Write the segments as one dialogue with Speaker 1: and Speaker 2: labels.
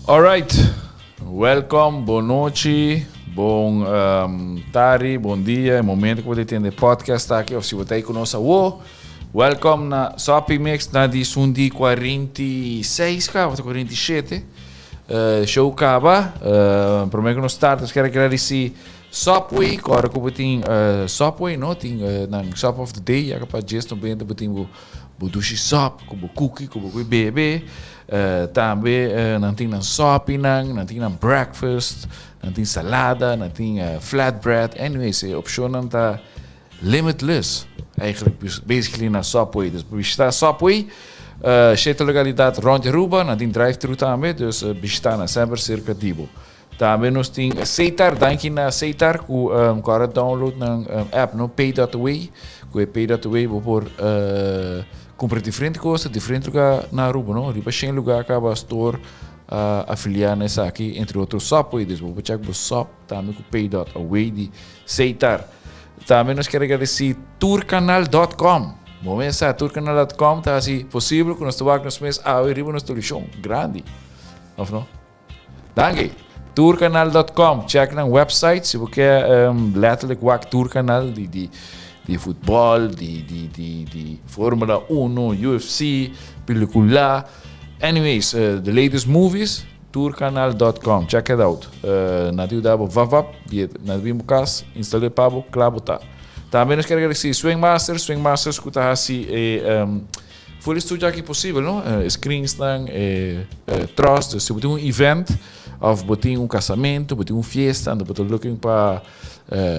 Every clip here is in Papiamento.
Speaker 1: Alright, welcome, bon nochi, bon um, tardi, bon dia, e momento ku bo tende podcast aki, of si bo ta ku nos awo, welcome na Soppy Mix na di sundi 46 ka, of 47. Show kaba, prome ku nos start nos kier agradeci Subway, ku ora ku bo tin Subway no, tin nan sub of the day, ya pa djes nobenta bo tin bo bo dushi sub ku bo cookie ku bo por bebe, tambe nan tin nan sopinan, nan tin nan breakfast, nan tin salada, nan tin flatbread, anyways e opshonnan ta Limitless, eigenlijk basically na Subway. Dus bishita Subway, shete localidad rond Aruba, nan tin drive-thru tambe, dus bishita nan semper cerca di bo. Tambe nos tin Setar, danki na Setar cu um, cu ahora download nan um, app, no? Pay.away. Cu e Pay.away bo por uh, compra diferente cosa, diferente lugar na Aruba, no? Riba shen lugar caba store uh, afilia na esaki, entre otro Subway. Dus bo por check bo sub tambe cu Pay.away di Setar. Tambe nos kier agradeci tourcanal.com. Bo mes sa, tourcanal.com ta hasi posibel ku nos ta wak nos mes awe riba nos televishon grandi. Of no? Danki. Tourcanal.com. Check nan website si bo ke um, letterlijk wak Tourcanal di di di futbol, di di di di Formula 1, UFC, pelicula. Anyways, uh, the latest movies, Tourcanal.com, check it out. Nan ta yuda bo vap vap, di nan ta bin bo cas, instale pa bo, kla bo ta. Tambe nos kier agradeci Swing Masters, Swing Masters cu ta haci e um, full studio aki posibel, no? E screens nan, e truss, dus si bo tin un event, of bo tin un casamento, bo tin un fiesta, anto bo ta looking pa,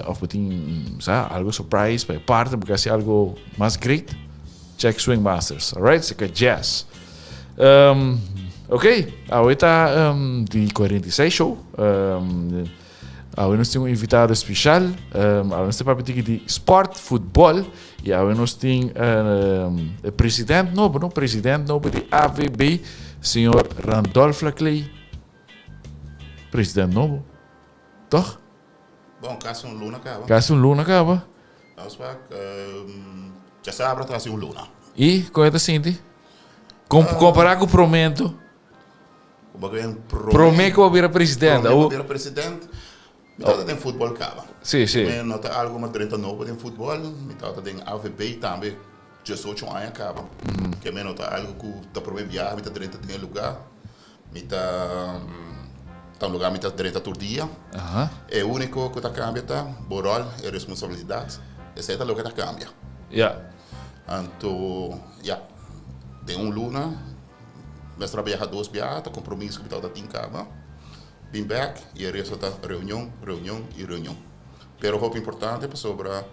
Speaker 1: of bo tin, sa, algo surprise pa e partner, bo kier haci algo mas great, check Swing Masters, alright? Cerca Jazz. Um, ok, awe ta um, di 46 show. Um, awe nos tin un invitado especial. Um, awe nos tin papia tiki di sport, futbol. Y awe nos tin um, e president nobo, no? President nobo di AVB, señor Randolph Laclay. President nobo, toch?
Speaker 2: Bon, casi un luna caba.
Speaker 1: Casi un luna caba.
Speaker 2: Afspraak, djasabra ta casi un luna.
Speaker 1: Y con e ta sinti? Com, compara cu promento.
Speaker 2: Prome,
Speaker 1: Prome cu bo bira president.
Speaker 2: Prome cu bira president, mi tabata den futbol caba.
Speaker 1: Si, si.
Speaker 2: Mi no ta algo mas drenta nobo den futbol, mi tabata den AVB tambe 18 aña caba. Ke mi no ta algo cu ta prome biaha mi ta drenta den e lugar. Mi ta ta un lugar mi ta drenta tur dia. E unico cu ta cambia ta bo rol, e responsabilidad. Esey ta loke ta cambia.
Speaker 1: Ya.
Speaker 2: Anto, ya, den un luna mester a biaha dos biaha, ta compromiso cu mi tabata tin caba. Bin bek y e resto ta reunion, reunion y reunion. Pero hopi importante pasobra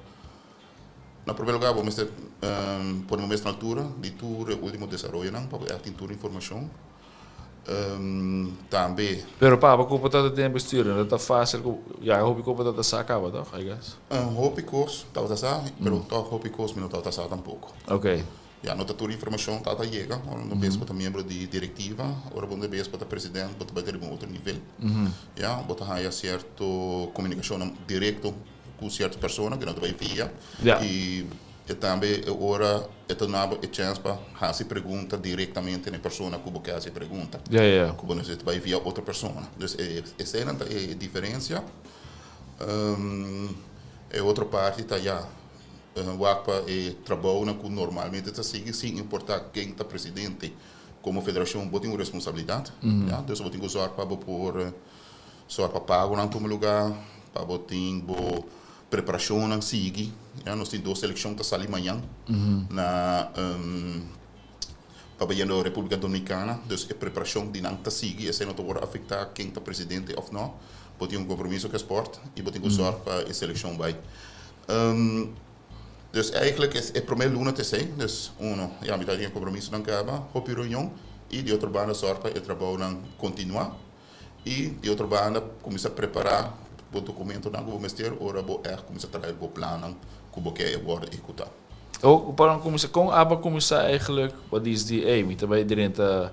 Speaker 2: na primer lugar bo mester pone bo mes na altura di tur e ultimo desaroyonan pa bo tin tur informacion. Tambe.
Speaker 1: Pero papa ku bo ta den bestuur no ta fácil ku ya hopi kos bo ta sa kaba toch I guess.
Speaker 2: Hopi kos tabata sa pero toch hopi kos mi no tabata sa tampoko.
Speaker 1: Ok.
Speaker 2: Ya no ta tur informashon tabata yega ora bo bes bo ta miembro di direktiva ora bo bes bo ta president bo ta bai ta riba un otro nivel ya bo ta haya sierto komunikashonnan direkto ku sierto persona ku no ta bai via i E tambe e ora e ta duna bo e chèns pa hasi pregunta direktamente na e persona ku bo ke hasi e pregunta.
Speaker 1: Ja, ja.
Speaker 2: Ku bo nesesita bai via otro persona. Dus e eseinan ta e diferensia. E otro parti ta ya, wak pa e trabounan ku normalmente ta sigui sin importá ken ta presidente. Komo federashon bo tin un responsabilidat, ya. Dus bo tin ku sòrg pa bo por sòrg pa pagonan tuma lugá, pa bo tin bo Preparashonnan sigui. Ya nos tin dos selekshon ta sali mañan na pa bayendo Republika Dominicana. Dus e preparashon di nan ta sigui. Esei no ta wòrdu afektá ken ta presidente òf nò. Bo tin un kompromiso ku e spòrt i bo tin ku sòrg pa e selekshon bai. Dus eigentlik e promé luna ta esei. Dus uno, ya mi ta tin e kompromisonan kaba, hopi reunion i di otro banda sòrg pa e trabounan kontinuá. I di otro banda kuminsá prepará bo dokumentonan ku bo mester ora bo ègt kuminsá traha bo plannan ku bo ke e wòrdu ehekutá.
Speaker 1: O pa nan kuminsá, kon abo a kuminsá eigentlik pa disdi ey mi ta bai drenta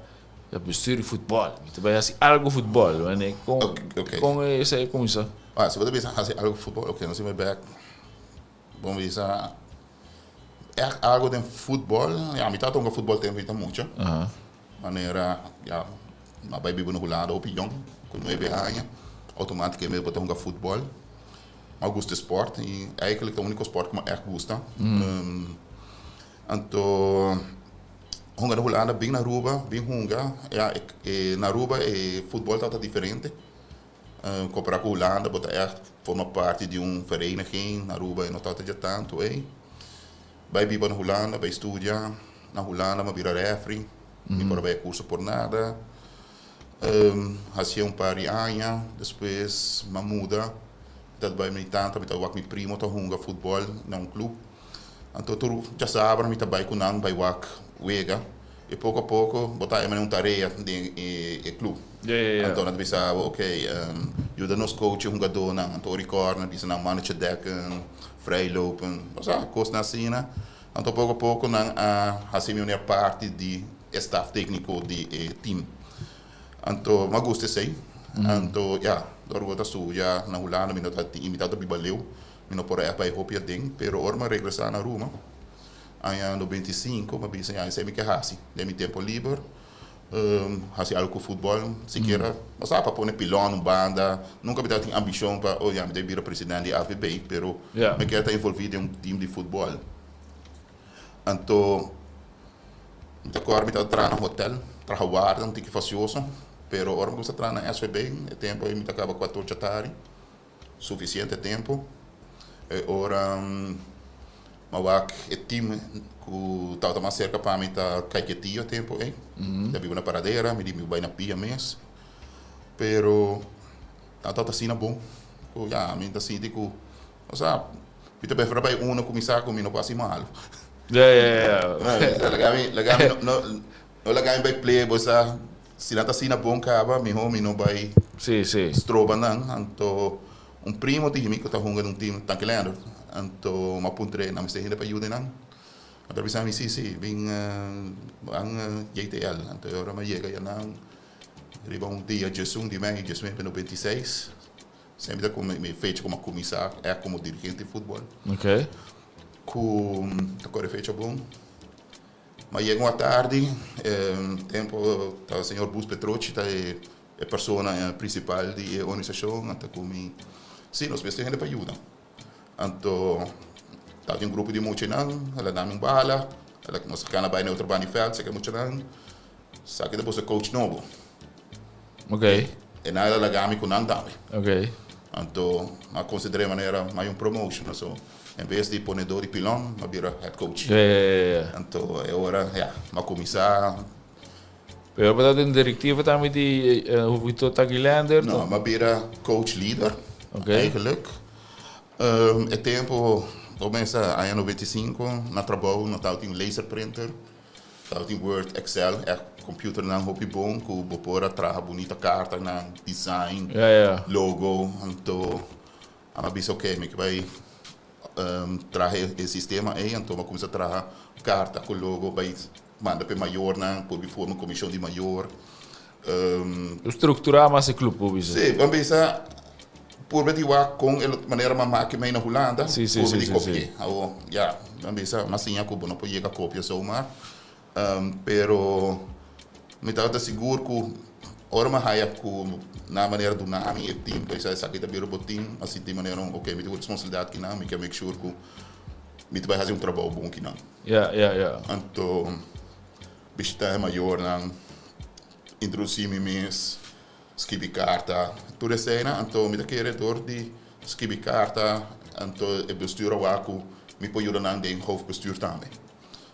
Speaker 1: bestuur di futbòl, mi ta bai hasi algu futbòl, wanneer kon kon esei a kuminsá?
Speaker 2: Si bo ta bisa hasi algu futbòl, oke nos a bai bèk bo bisa ègt algu den futbòl, ya mi tabata hunga futbòl tempu mi ta mucha, manera ya. M'a bai biba na Hulanda hopi yong, ku nuebe aña. Outomátikamente bo ta hunga futbòl. M'a gusta e spòrt i eigentlik ta úniko spòrt ku m'a ègt gusta. Anto hunga na Hulanda bin na Aruba, bin hunga. Ya, e na Aruba e futbòl tabata diferente. Kompará ku Hulanda bo ta ègt forma parti di un vereniging. Na Aruba e no tabata dje tantu ei. Bai biba na Hulanda, bai studia na Hulanda, m'a bira rèfri. Mi por a bai e kurso por nada. Hasié un par di aña, despues m'a muda. Mi ta bai mi tanta, mi ta wak mi primo ta hunga futbòl na un klup. Anto tur djasabra mi ta bai ku nan bai wak wega. I poko a poko bo ta haña manera un tarea den e klup. Anto nan ta bisa bo, ok, yuda nos coach e hungadónan. Anto ora i kòrner bisa nan mannetje dekken, vrijlopen, bo sa, kosnan asina. Anto poko a poko nan a hasi mi manera parti di e staf tékniko di e tim. Anto mi a gusta esei. Anto ya, dor ku bo ta studia na Hulanda mi no ta tin, mi tabata biba leu, mi no por a bai hopi aden, pero ora mi a regresá na Ruma aña 95 mi a bisa ya esei mi ke hasi den mi tempu liber, hasi algu ku futbòl, sikiera bo sa pa pone pilòn un banda, nunka mi tabatin ambishon pa oh ya mi ta bira presidente di AVB, pero mi kier ta envolví den un tim di futbòl. Anto mi ta kòrda mi tabata traha na hotèl, traha warda un tiki fasioso, pero ora mi kuminsá traha na SVB e tempu ei mi ta kaba kuater djatari, sufisiente tempu. E ora mi a wak e tim ku tabata mas serka pa mi ta Caiquetio e tempu ei. Mi ta biba na Paradera, mi di mi bai na pia mes. Pero nan tabata asina bon ku ya mi ta sinti ku osea mi ta prefera bai uno ku mi sa ku mi no por hasi malu. Laga mi laga mi no no laga mi bai play bo sa si nan ta asina bon kaba miho mi no bai stroba nan. Anto un primo di mi ku ta hunga den un team Tankilander anto mi a puntr'é nan mester hende pa yuda nan? Anto el bisa mi si si bin ban JTL anto e ora mi a yega ya nan riba un dia diesun di mei 1996 semper ta ku mi fecha ku mi a kuminsá ègt komo dirigente di futbòl ku ta kore fecha bon. Mi a yega un atardi tempu ta señor Bus Petrochi ta e E persona principal di e organisacion a ta cu mi, si, nos mester hende pa yuda. Anto tabatin un grupo di muchanan, el a dami un bala, el a nos a cana bay na e otro banda di veld, seki e muchanan, esaki ta boso coach nobo. E nan a laga mi cu nan tambe. Anto mi a considera e manera mi a hay un promotion, so en bes di ponedor di pilon, mi a bira head coach. Anto e ora, ya, mi a cuminsa.
Speaker 1: Pero bo ta den directiva tambe di Huguito Tagilander?
Speaker 2: No, mi a bira coach leader, eigenlijk. E tempo, bo mester aña 95, na trabou no tabatin laser printer, tabatin Word, Excel, echt computernan hopi bon ku bo por a traha bunita kartanan, design, logo. Anto a mi a bisa ok, mi ke bai traha e sistema ei, anto mi a kuminsá traha karta ku logo bai Manda p'e mayornan, por bi forma un komishon di mayor.
Speaker 1: Strukturá mas e klup, bo bisa.
Speaker 2: Sí, bo bisa purba di wak kon e manera mas maki mei na Hulanda, purba di kopi'é. Awor, ya, bo bisa mas siña ku bo no por yega kopia zomaar. Pero mi tabata sigur ku ora mi a haya ku nan manera duna mi e tim, pa bisa esaki ta bira bo tim, a sinti manera un oke mi tin un responsabilidat kinan, mi ke make sure ku mi ta bai hasi un trabou bon kinan.
Speaker 1: Ja, ja, ja.
Speaker 2: Anto bishita e mayornan, introduci mi mes, skibi karta, tur eseinan. Anto mi ta kere dor di skibi karta, anto e bestuur a wak ku mi por yuda nan den hoofdbestuur tambe.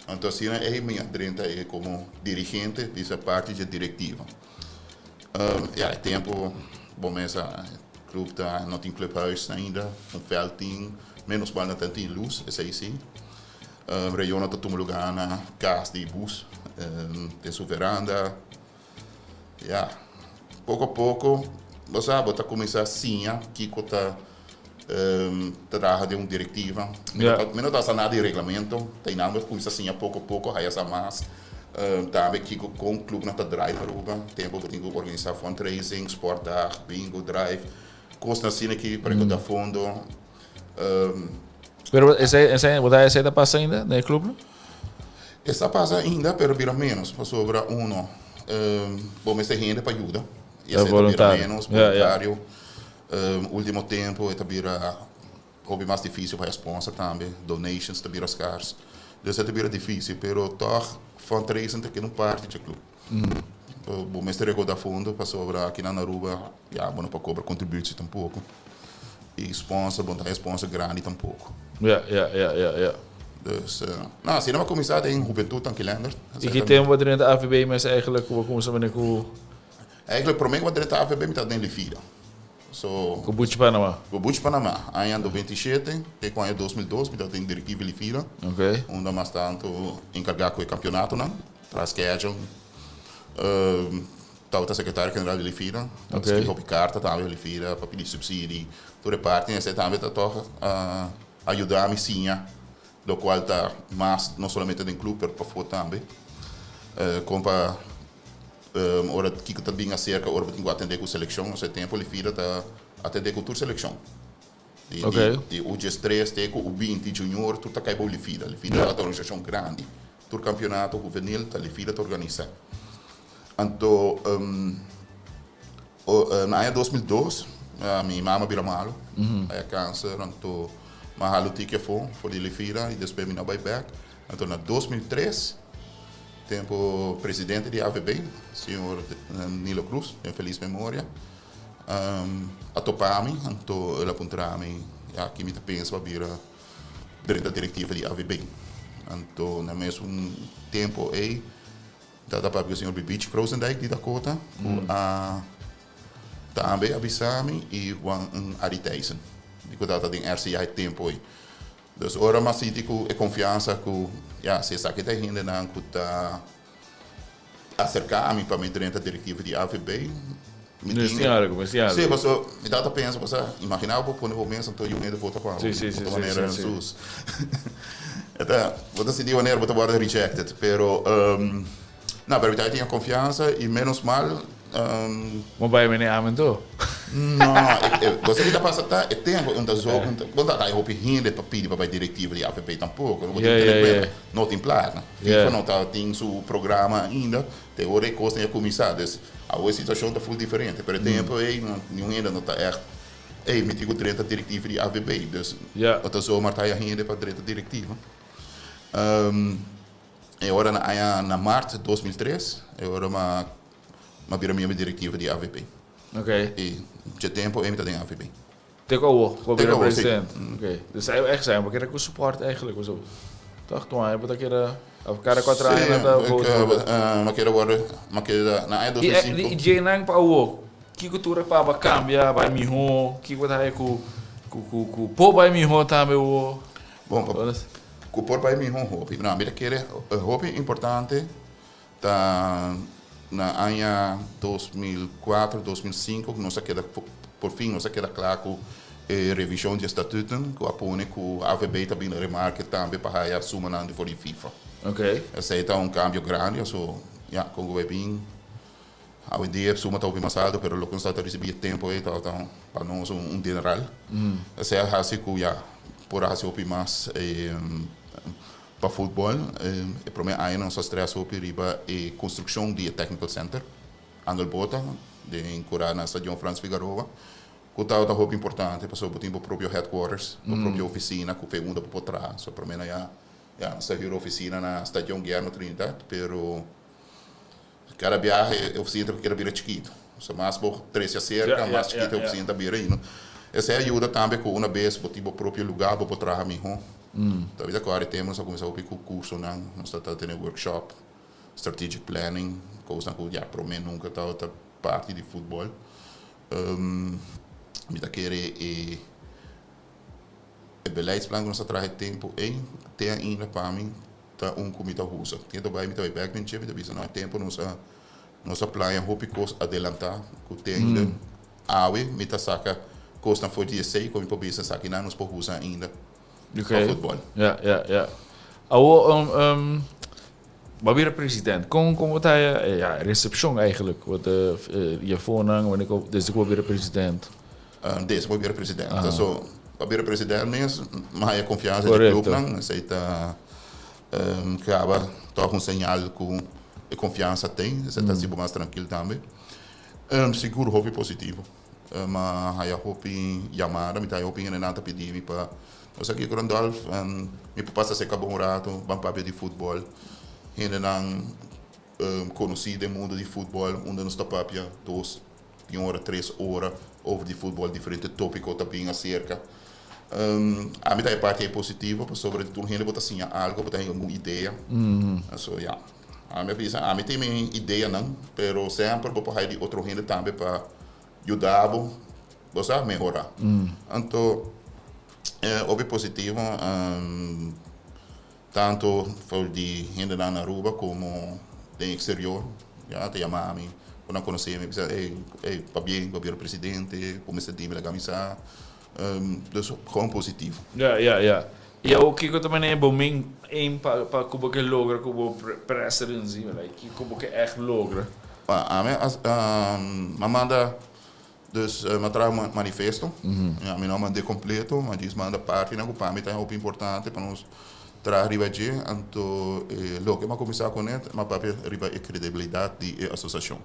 Speaker 2: Anto asina ei mi a drenta e komo dirigente di esa parti dje direktiva. Ja, e tempu bo mes a club ta no tin clubhuis ainda, un veld tin, menos mal nan ta tin lus, esei si. Reunionnan ta tuma lugá na kas di bus, den su veranda. Ya, poko a poko, bo sa, bo ta kuminsá siña kiko ta traha den un direktiva. Mi no ta sa nada di reglamento, ta einan bo ta kuminsá siña poko a poko, haya sa mas. Tambe kiko kon klupnan ta drai na Aruba. Tempu bo tin ku organisá fundraising, sportdag, bingo, drive, kosnan asina aki pa rekouda fondo.
Speaker 1: Pero esei, esei, bo ta esei ta pasa ainda den e club no?
Speaker 2: Esta pasa ainda, pero bira menos, pasobra uno. Bo mester hende pa yuda. Y esey ta bira menos, voluntario. Ultimo tempo e ta bira hopi mas dificil pa haya sponsor tambe. Donations ta bira scars. Dus e ta bira dificil, pero toch fundraising ta keda un parti dje club. Bo mester recorda fondo pasobra aki nan Aruba ya bo no por cobra contributie tampoco. Y sponsor, bo no ta haya sponsor grandi tampoco. Dus, no, asina bo a cuminsa den Hubentud Tanki Leendert.
Speaker 1: Y ki tempo bo drenta AVB mes eigenlijk cu bo cuminsa mane cu?
Speaker 2: Eigenlijk prome cu bo drenta AVB mi tabata den Lifida. So.
Speaker 1: Cu Buchi Panama?
Speaker 2: Cu Buchi Panama. Aña 97 te cu aña 2002 mi tabata den directiva Lifida. Unda mas tanto encarga cu e campeonatonan. Traha schedule. Tabata secretario general di Lifida. Tabata scribi hopi carta tambe pa Lifida pa pidi subsidie. Tur e parti esei tambe ta toch a yuda mi siña locual ta mas no solamente den club pero pafó tambe. Con pa ora kico ta bin acerca ora bo tin cu atende cu seleccion. Osea tempo Lifida ta atende cu tur seleccion. Di di U 13 te cu U 20 junior tur ta cay bou Lifida. Lifida ta organisacion grandi. Tur campeonato juvenil ta Lifida ta organisa. Anto na aña 2002 mi mama bira malo, haya cancer, anto mi a hala un tiki afo for di Lifida y despues mi no a bay bek. Anto na 2003 tempo presidente di AVB, señor Nilo Cruz, den feliz memoria, a topa mi, anto el a puntra mi ya ki mi ta pensa pa bira drenta directiva di AVB. Anto na mesun tempo ey ta papia cu señor Bibichi Krozendijk di Dakota cu a tambe a bisa mi y Juan Arie Thijssen di cu tabata den RCI e tempo ey. Dus ora mi a sinti cu e confiansa cu ya si esaki ta e hendenan cu ta acerca mi pa mi drenta directiva di AVB.
Speaker 1: Mi tin algo, mi tin algo.
Speaker 2: Sí, paso mi tabata pensa, paso imagina bo pone bo mes anto yu hende vota pa bo.
Speaker 1: Sí, sí, sí,
Speaker 2: Otro manera sí, sus. Eta, bo ta sinti wanneer bo ta worde rejected, pero um, no, pero mi tabata tin e confiansa y menos mal um,
Speaker 1: Bo bai mene amen to?
Speaker 2: No, bo sa ki ta pasa ta e tempo un ta zo, un ta, bo no ta hopi hende pa pidi pa bai directiva di AVB tampoco, bo tin tene cuenta, no tin placa. FIFA no ta tin su programa ainda, te ora e cosnan ya cuminsa, dus awo e situacion ta full diferente, pero e tempo ey niun hende no ta echt, ey mi tin cu drenta directiva di AVB, dus no ta zomaar ta haya hende pa drenta directiva. E ora na aña na maart 2003 e ora m'a m'a bira miembro directiva di AVB. Y dje tempo ey mi ta den AVB.
Speaker 1: Te ku awo, ku a bira president. Oké. Dus ei echt zijn, bo kere ku support eigenlijk of zo. Toch? Toen hij bo kere, of kada 4 aña ta vote
Speaker 2: worden. Sí, mi kere worden, mi kere na aña 2005.
Speaker 1: I dje nan pa awo, kiko tur a paba cambia, bai miho, kiko ta ku ku ku ku por bai miho tambe awo?
Speaker 2: Bon, ku por bai miho hopi. No, mi ta kere hopi importante Ta na aña 2004, 2005 ku nos a keda por fin nos a keda kla ku e revishon di e statuten ku a pone ku AVB ta bini remarke tambe pa haya sumanan di for di FIFA. Esei ta un kambio grandi paso ya kon ku bai bin awendia e suma ta hopi mas alto pero loke nos tabata risibí e tempu ei tabata pa nos un dineral. Esei a hasi ku ya por a hasi hopi mas. Pa futbol, e prome aña nos a stress hopi riba e construccion di e Technical Center, Angel Bota, den cura na Stadion Frans Figaroa, cu tabata hopi importante pasobra bo tin bo propio headquarters, bo propio oficina cu fe unda bo por traha. So prome na ya, ya nos ta hür oficina na Stadion Guillermo Trinidad, pero cada biaha e oficina ta keda bira chikito. So mas bo trece acerca, mas chikito e oficina ta bira y no. Esey a yuda tambe cu una bes bo tin bo propio lugar bo por traha miho. Tawita cu ari tempo nos a cuminsa hopi cu cursonan, nos ta tene workshop, strategic planning, cosnan cu ya prome nunca tabata parti di futbol. Mi ta kere e e beleidsplan cu nos a traha e tempo ey te ainda pa mi ta un cu mi ta usa. Tin ta bay mi ta bay bek den dje mi ta bisa no e tempo nos a nos a plania hopi cos adelanta cu te ainda awe mi ta saca cosnan for di esey cu mi por bisa esakinan nos por usa ainda pa futbol.
Speaker 1: Ya, ya, ya. Awo um bo a bira president. Con con bo ta haya ya recepcion eigenlijk? Wat je voornan wanneer cu desde cu bo a bira president?
Speaker 2: Desde cu bo a bira president. So bo a bira president mes mi haya confiansa di clubnan. Esey ta caba toch un señal cu. E konfiansa tin, esei ta hasi bo mas trankil tambe. Sigur hopi positivo. Mi a haya hopi yamada, mi ta haya hopi hendenan ta pidi mi pa, bo sa kiko Randolph, mi por pasa serka bo un rato, ban papia di futbol. Hendenan konosí den mundu di futbol, unda nos ta papia dos di un ora, tres ora over di futbol, diferente tópiko ta bin aserka. Ami ta e parti ei positivo pasobra di tur hende bo ta siña algo, bo ta haña algun idea. So ya, ami a bisa, ami tin mi ideanan, pero semper bo por haña di otro hende tambe pa yuda bo, bo sa, mehorá. Anto, hopi positivo, tanto for di hendenan na Aruba como den exterior, ya, ta yama mi, cu nan conoce mi, bisa, ey, ey, pabien, bo bira presidente, bo mester dimi laga mi sa. Dus gewoon positivo.
Speaker 1: Ja, ja, ja. Y awor kico ta manera bo main aim pa pa cu bo ke logra cu bo presidency, like kico bo ke echt logra?
Speaker 2: Ami a manda dus mi a traha un manifesto, mi no a mand'é completo, mi a djis manda partinan cu pa mi ta hopi importante pa nos traha riba dje, anto loke mi a cuminsa cune mi a papia riba e credibilidad di e asociacion.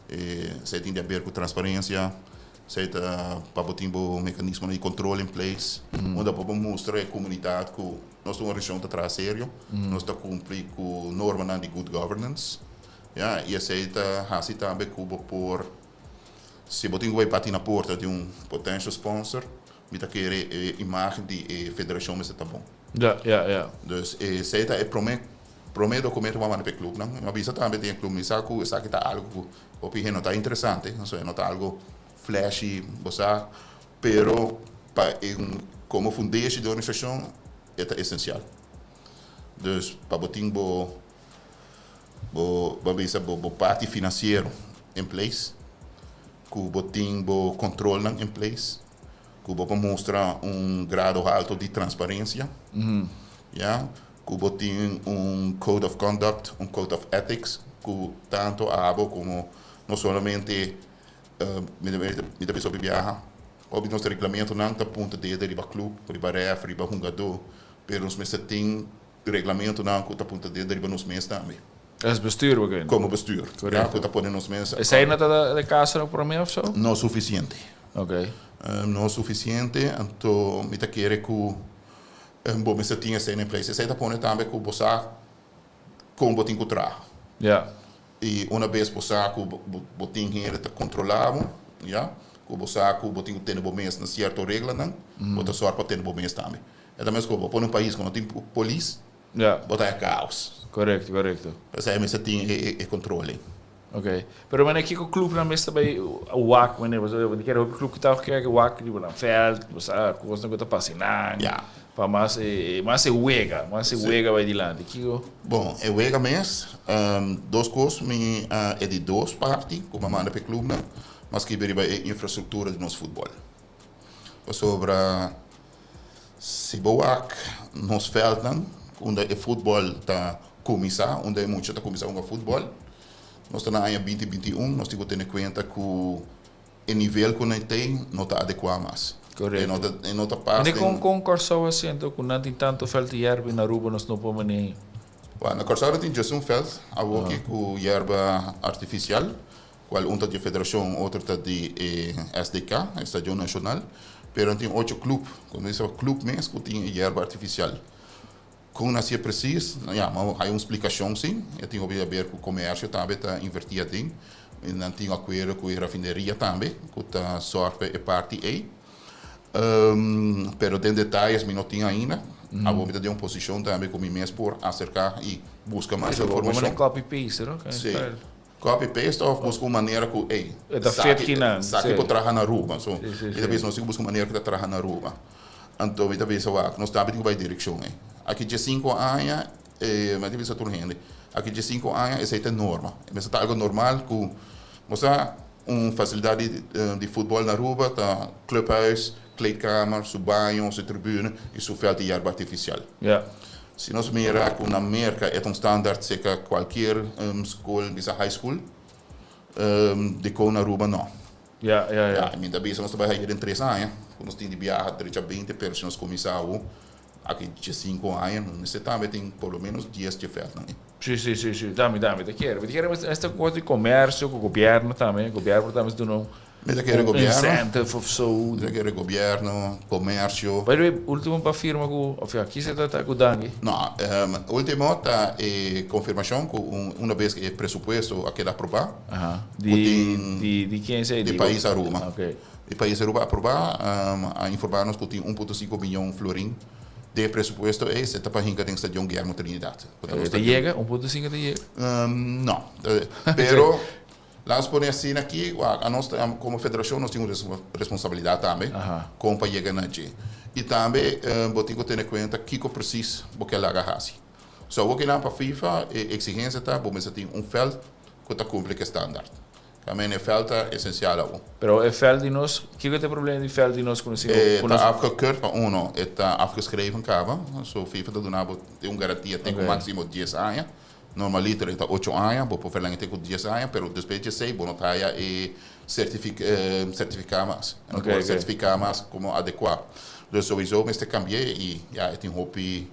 Speaker 2: Esei tin di haber cu transparencia, esei ta pa bo tin bo mecanismonan di control in place, unda bo por mustra e comunidad cu nos ta un organisacion ta traha serio, nos ta cumpli cu normanan di good governance, ya, y esei ta haci tambe cu bo por, si bo tin cu bay bati na porta di un potential sponsor, mi ta kere e imagen di e federacion mester ta bon. Dus esei ta e prome prome documento ku a manda pa e clubnan. Mi a bisa tambe den e club, mi sa ku esaki ta algu ku hopi hende no ta interesante, pasobra e no ta algu flashy, bo sa, pero pa e komo fundeshi di organisashon e ta esensial. Dus pa bo tin bo bo bo a bisa bo bo parti finansiero in place, ku bo tin bo kontrolnan in place, ku bo por mustra un grado halto di transparensia, ya, ku bo tin un code of conduct, un code of ethics, ku tanto abo komo no solamente mi ta bisa hopi biaha, hopi di nos reglamentonan ta punta dede riba club, riba ref, riba hungadó, pero nos mester tin reglamentonan ku ta punta dede riba nos mes tambe.
Speaker 1: Es bestuur bo kende?
Speaker 2: Komo bestuur, ya, ku ta pone nos mes.
Speaker 1: Esei no ta e kaso na promé of so?
Speaker 2: No sufisiente.
Speaker 1: Ok.
Speaker 2: No sufisiente, anto mi ta kere ku bo mester tin esei na e place. Esei ta pone tambe ku bo sa kon bo tin ku traha.
Speaker 1: Ya.
Speaker 2: I una bes bo sa ku bo tin hende ta kontrolá bo, ya, ku bo sa ku bo tin ku tene bo mes na sierto reglanan, bo ta sòru pa tene bo mes tambe. E ta meskos bo pone un pais ku no tin polis, Bo ta e kaos.
Speaker 1: Korekto, korekto.
Speaker 2: P'esei mester tin e kontrol ei.
Speaker 1: Ok. Pero manera kiko klubnan mester bai wak manera pasobra bo ta kere hopi klub ku ta kere wak riba nan vèlt, bo sa kosnan ku ta pasa einan.
Speaker 2: Ya.
Speaker 1: Pa mas e mas e wega, mas e wega bai dilanti. Kiko?
Speaker 2: Bon, e wega mes, dos kos mi a e di dos parti ku mi a manda pa e klubnan, mi a skibi riba e infrastruktura di nos futbòl. Pasobra Si bo wak nos veldnan unda e futbol ta kuminsá, unda e mucha ta kuminsá hunga futbol, nos ta na aña binti 21, nos tin ku tene kuenta ku e nivel ku nan tin no ta adekuá mas.
Speaker 1: Korekto.
Speaker 2: E no ta pas
Speaker 1: den. Kon kon Kòrsou a sinti ku nan tin tantu vèlt di yerba i na Aruba nos no por manera?
Speaker 2: Wèl, na Kòrsou nan tin djes un vèlt awoki ku yerba artifisial. Cual un ta di e federacion, otro ta di e SDK, e Stadion Nacional. Pero nan tin ocho club, como bisa club mes cu tin e yerba artificial. Con nan haci'e precies, ya, ma hay un splicacion si, e tin hopi haber cu comercio tambe ta inverti aden. Y nan tin un acuerdo cu e rafineria tambe, cu ta zorg pa e parti ey. Pero den detayes mi no tin ainda. Awor mi ta den un posicion tambe cu mi mes por acerca y busca mas informacion.
Speaker 1: Copy paste, no?
Speaker 2: Si. Copy paste of busca un manera cu ey
Speaker 1: E ta fit kinan,
Speaker 2: esaki por traha na Aruba. So mi ta bisa nos tin cu busca un manera cu ta traha na Aruba. Anto mi ta bisa wak nos tambe tin cu bay direccion ey. Aki diescinco aña mi ta bisa tur hende aki diescinco aña esey ta e norma. E mester ta algo normal cu bo sa un facilidad di futbol na Aruba ta clubhuis, kleedkamer, su baño, su tribune y su veld di yerba artificial. Si nos mira ku na Merka e ta un standaard serka kualkier skol, bisa high school, dikon na Aruba no?
Speaker 1: Ya, ya, ya.
Speaker 2: Ya, mi ta bisa nos ta bai haña den tres aña ku nos tin di biaha drecha binte, pero si nos kuminsá awo. Aki 15 aña, mester tambe tin por lo menos 10 veldnan.
Speaker 1: Si. Dami, ta kere. Mi ta kere esta kos di komersio ku gobièrnu tambe. Gobièrnu tambe ta duna
Speaker 2: Mi ta kere gobièrnu.
Speaker 1: Incentive of so.
Speaker 2: Mi ta kere gobièrnu, komersio.
Speaker 1: By the way, último pa firma ku, of ja, kisa ta ku Dangui?
Speaker 2: No, último ta e konfirmashon ku un bes ku e presupuesto a keda aprobá.
Speaker 1: Di ken esei?
Speaker 2: Di pais Aruba.
Speaker 1: Ok.
Speaker 2: Di pais Aruba aprobá, a informá nos ku tin 1.5 mion florin di presupuesto esei ta pa hinka den stadion Guillermo Trinidad.
Speaker 1: Ta yega? 1.5 ta yega?
Speaker 2: No, pero laten we pone asina aki, nos komo federashon nos tin un responsabilidat tambe, kon pa yega na dje. I tambe bo tin ku tene kuenta kiko precies bo ke laga hasi. So bo pa FIFA, e eksigensia ta bo mester tin un veld ku ta kumpli ku standaard. Tambe e veld ta esensial awo.
Speaker 1: Pero e veld di nos, kiko ta e problema di veld di nos ku nos
Speaker 2: Ta afgekeurd pa uno, ta afgeschreven kaba. So FIFA ta duna un garantia te máksimo 10 aña. Normaliter ta 8 aña, bo por verlengen te 10 aña, pero despues di 6 bo no ta e sertifiká mas.
Speaker 1: Ok.
Speaker 2: Sertifiká mas komo adekuá. Dus sowieso mester kambia i ja, tin hopi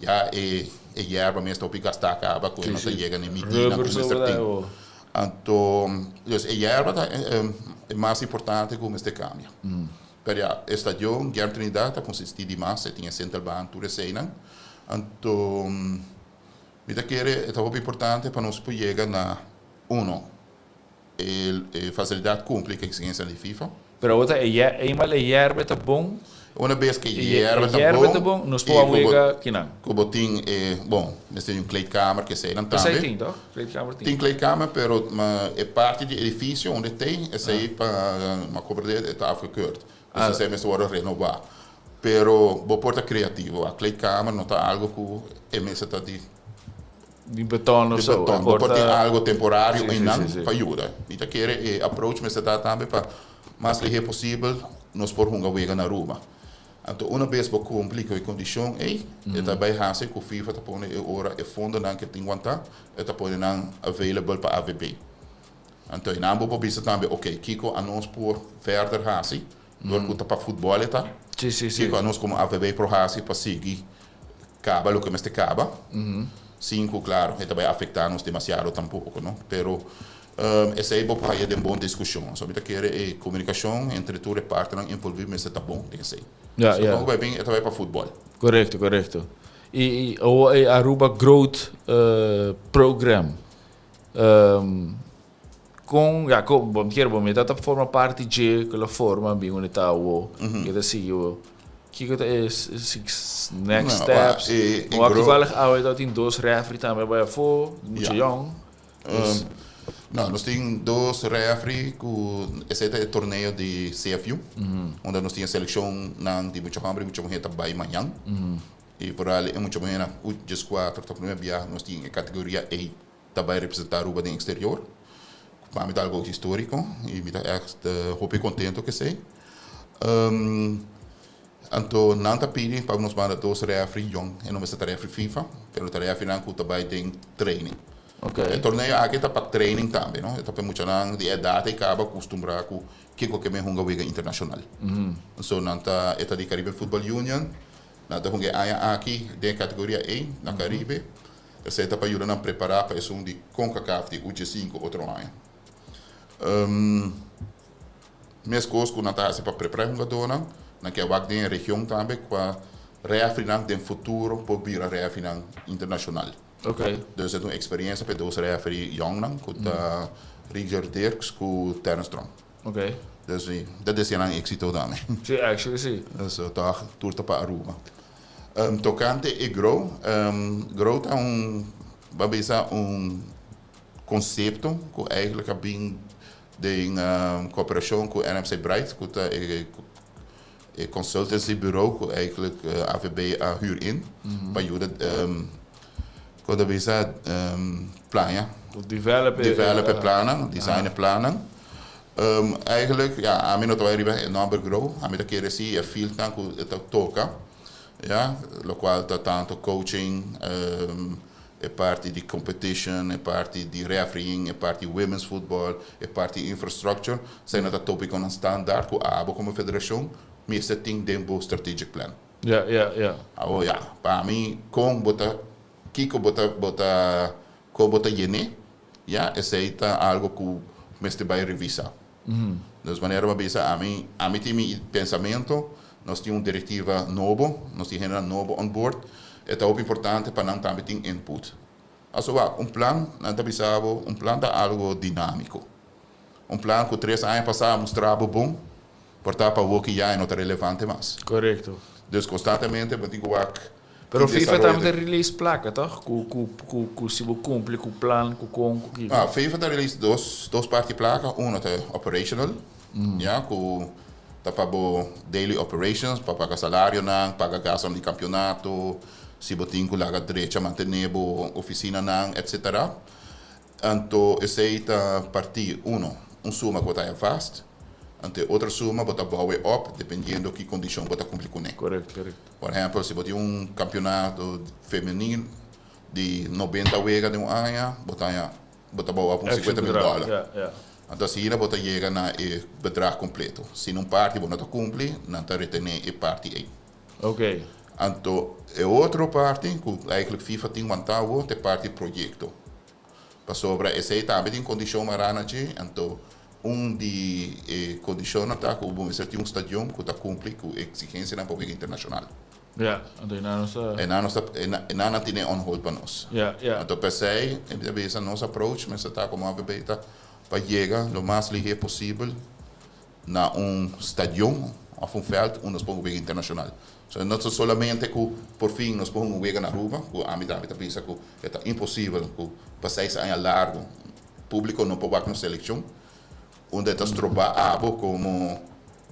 Speaker 2: ja e yerba mes hopi gastá kaba ku no ta yega ni midí
Speaker 1: Rubber
Speaker 2: ku mester tin. Anto, dus e yerba ta e mas importante ku mester kambia. Pero ja, e stadion Guillermo Trinidad ta konsistí di mas, tin e centralbaan tur eseinan. Anto, mi ta kere ta hopi importante pa nos por yega na uno, e fasilidat kumpli ku eksigensia di FIFA.
Speaker 1: Pero ota e eenmaal e yerba ta bon.
Speaker 2: Un bes ku e yerba ta
Speaker 1: yerba
Speaker 2: bon,
Speaker 1: ta bon, nos por yega kinan.
Speaker 2: Ku bo tin bon, mester un kleedkamer ku eseinan
Speaker 1: Esei
Speaker 2: tambe.
Speaker 1: Tin, toch? Kleedkamer tin.
Speaker 2: Tin kleedkamer, pero ma e parti di edifisio unda tin, esei pa ma komprendé ta afgekeurd. Dus esei mester wòrdu renová. Pero bo por ta kreativo. A kleedkamer no ta algo ku e mester ta di
Speaker 1: Di beton of
Speaker 2: di
Speaker 1: so.
Speaker 2: Beton. Bo por tin algo temporario einan
Speaker 1: si, si.
Speaker 2: pa yuda. Mi ta kere e approach mester ta tambe pa mas lihé posibel nos por hunga wega na Aruba. Anto un bes bo kumpli ku e kondishon ei, e ta bai hasi ku FIFA ta pone e ora e fondonan ku tin wantá, e ta pone nan available pa AVB. Anto einan bo por bisa tambe, ok, kiko anos por verder hasi, dor ku ta pa futbòl e ta.
Speaker 1: Si, si, si.
Speaker 2: Kiko anos komo AVB por hasi pa sigui kaba loke mester kaba. Sin ku, klaro, e ta bai afektá nos demasiado tampoko, no? Pero esei bo por haya den bon diskushon. So mi ta kere e komunikashon entre tur e partinan envolví mester ta bon den esei. So kon bai bin, e ta bai pa futbòl.
Speaker 1: Korekto. I o e Aruba Growth Program. Kon, ja, kon, bo kier bo meta ta forma parti dje ku la forma bin unda ta awo, ku ta sigui wo. Kiko ta e next
Speaker 2: No,
Speaker 1: steps?
Speaker 2: E
Speaker 1: Bo toevallig awe ta tin dos referee tambe bai afó, mucho jong.
Speaker 2: No, nos tin dos referee ku esei ta e torneo di CFU, unda nos tin selekshon nan di mucha hòmber i mucha muhé ta bai mañan. I vooral e mucha muhénan U14 ta promé biaha nos tin e kategoria A ta bai representá Aruba den eksterior. Pa mi ta algo históriko i mi ta echt hopi kontento ku esei. Anto nan ta pidi pa nos manda dos referee jong, e no mester ta referee FIFA, pero ta referee nan ku ta bai den training. E torneo aki ta pa training tambe, no? E ta pa muchanan di edat ei kaba kustumbrá ku kiko ke men hunga wega internashonal. So nan ta e ta di Caribbean Football Union, nan ta hunga e aña aki den e kategoria A na Caribe. Esei ta pa yuda nan prepará pa esun di CONCACAF di U15 otro aña. Meskos ku nan ta hasi pa prepará e hungadónan, nan ke wak den e region tambe kua refereenan den futuro por bira refereenan internashonal. Dus e ta un eksperiensia pa e dos referee yòngnan ku ta Richard Dirks ku Terence Tromp. Dus ta desea nan éksito tambe.
Speaker 1: Sí, actually sí.
Speaker 2: So tòg tur ta pa Aruba. Tokante e Grow, Grow ta un, bo bisa un konsepto ku eigenlijk a bin den kooperashon ku NMC Bright, ku ta e consultancy bureau ku eigenlijk AVB a huur in pa yuda kon ta bisa plania.
Speaker 1: Develop e
Speaker 2: Develop e plannan, design e plannan. Eigenlijk, ja, ami no ta bai riba e nòmber Grow, ami ta kere si e fieldnan ku e ta toka, ja, lokual ta tantu coaching, e parti di competition, e parti di refereeing, e parti women's football, e parti infrastructure, esei nan ta tópikonan standaard ku abo komo federashon mester tin den bo strategic plan. Awo ya, pa mi con bo ta, kico bo ta, bo ta, con bo ta yene, ya, esey ta algo cu mester bay revisa. Dus manera bo a bisa, ami, ami tin mi pensamento, nos tin un directiva nobo, nos tin hendenan nobo on board, e ta hopi importante pa nan tambe tin input. Aso wak, un plan, nan ta bisa bo, un plan ta algo dinamico. Un plan cu 3 aña pasa a mustra bo bon, por ta pa awo ki ya e no ta relevante mas. Dus constantemente bo tin cu wak
Speaker 1: Pero
Speaker 2: ki
Speaker 1: FIFA
Speaker 2: desaroyo
Speaker 1: tambe ta
Speaker 2: ta.
Speaker 1: release placa toch? Cu cu cu cu si bo cumpli cu plan, cu con, cu kico.
Speaker 2: Ah, FIFA ta release dos parti placa, uno ta operational, ya, cu ta pa bo daily operations, pa paga salarionan, paga gastonan di campeonato, si bo tin cu laga drecha mantene bo oficinanan, etcetera. Anto esey ta parti uno, un suma cu bo ta haya vast, anto e otro suma bo ta bouw e op dependiendo ki condicion bo ta cumpli cune. Por ehempel, si bo tin un campeonato femenil di 90 wega den un aña, bo ta haya, bo ta bouw op un 50 mil dollar. Anto asina bo ta yega na e bedrag completo. Si na un parti bo no ta cumpli, nan ta retene e parti ey. Anto e otro parti cu eigenlijk FIFA tin wanta awo ta e parti proyecto. Pasobra esey tambe tin condicion mará na dje, anto un di e condicionnan ta cu bo mester tin un stadion cu ta cumpli cu exigencianan pa wega internacional.
Speaker 1: Ja, anto e nan no sta.
Speaker 2: E nan no sta, e nan a tene on hold pa nos. Anto p'esey e ta bisa nos approach mester ta como AVB ta pa yega lo mas lihe posibel na un stadion of un veld unda nos por hunga wega internacional. So no ta solamente cu por fin nos por hunga un wega na Aruba, cu ami tambe ta bisa cu e ta imposibel cu pa 6 aña largo publico no por wak nos seleccion, unda e ta stroba abo como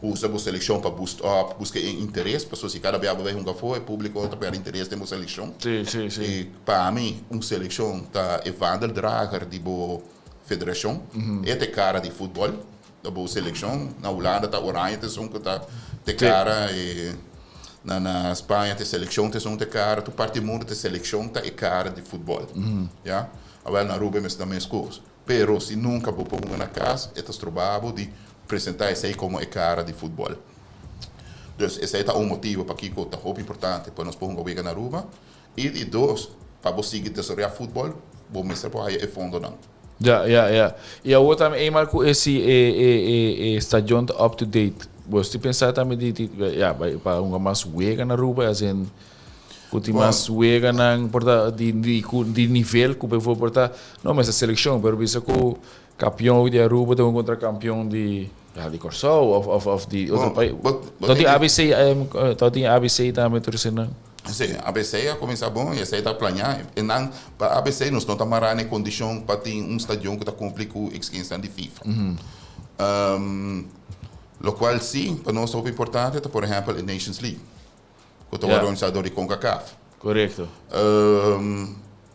Speaker 2: usa bo seleccion pa boost up, busca e interes, pasobra si cada bia bo bay hunga afo e publico ta perde interes den bo seleccion. Y pa ami un seleccion ta e vaandeldrager di bo federacion, e ta e cara di futbol. Ta bo seleccion na Hulanda ta Oranje ta esun cu ta te cara y na Spaña ta seleccion ta esun te cara tur parti di mundo ta seleccion ta e cara di futbol ya awel na Aruba e mester ta mescos pero si nunca bo por hunga na cas e ta stroba bo di presenta esey como e cara di futbol dus esey ta un motibo pakico ta hopi importante pa nos por hunga wega na Aruba y di dos pa bo sigui desaroya futbol bo mester por haya e fondonan.
Speaker 1: Ja, ja, ja. Y awor tambe eenmaal cu e si e e e e stadion ta up to date, bo tin pensa tambe di di ja, pa pa hunga mas wega na Aruba, as in cu tin mas weganan por ta di di cu di nivel cu bijvoorbeeld por ta, no mester seleccion, pero bisa cu campeon di Aruba ta hunga contra campeon di ja di Corsou of of of di otro pais. Ta tin ABC, ta tin ABC tambe tur esnan.
Speaker 2: Sí, ABC a kuminsá bon i esei ta planeá. E nan, pa ABC nos no ta mará na e kondishon pa tin un stadion ku ta kumpli ku eksigensianan di FIFA. Lokual sí pa nos ta hopi importante ta por ehèmpel e Nations League ku ta wòrdu organisá dor di Concacaf.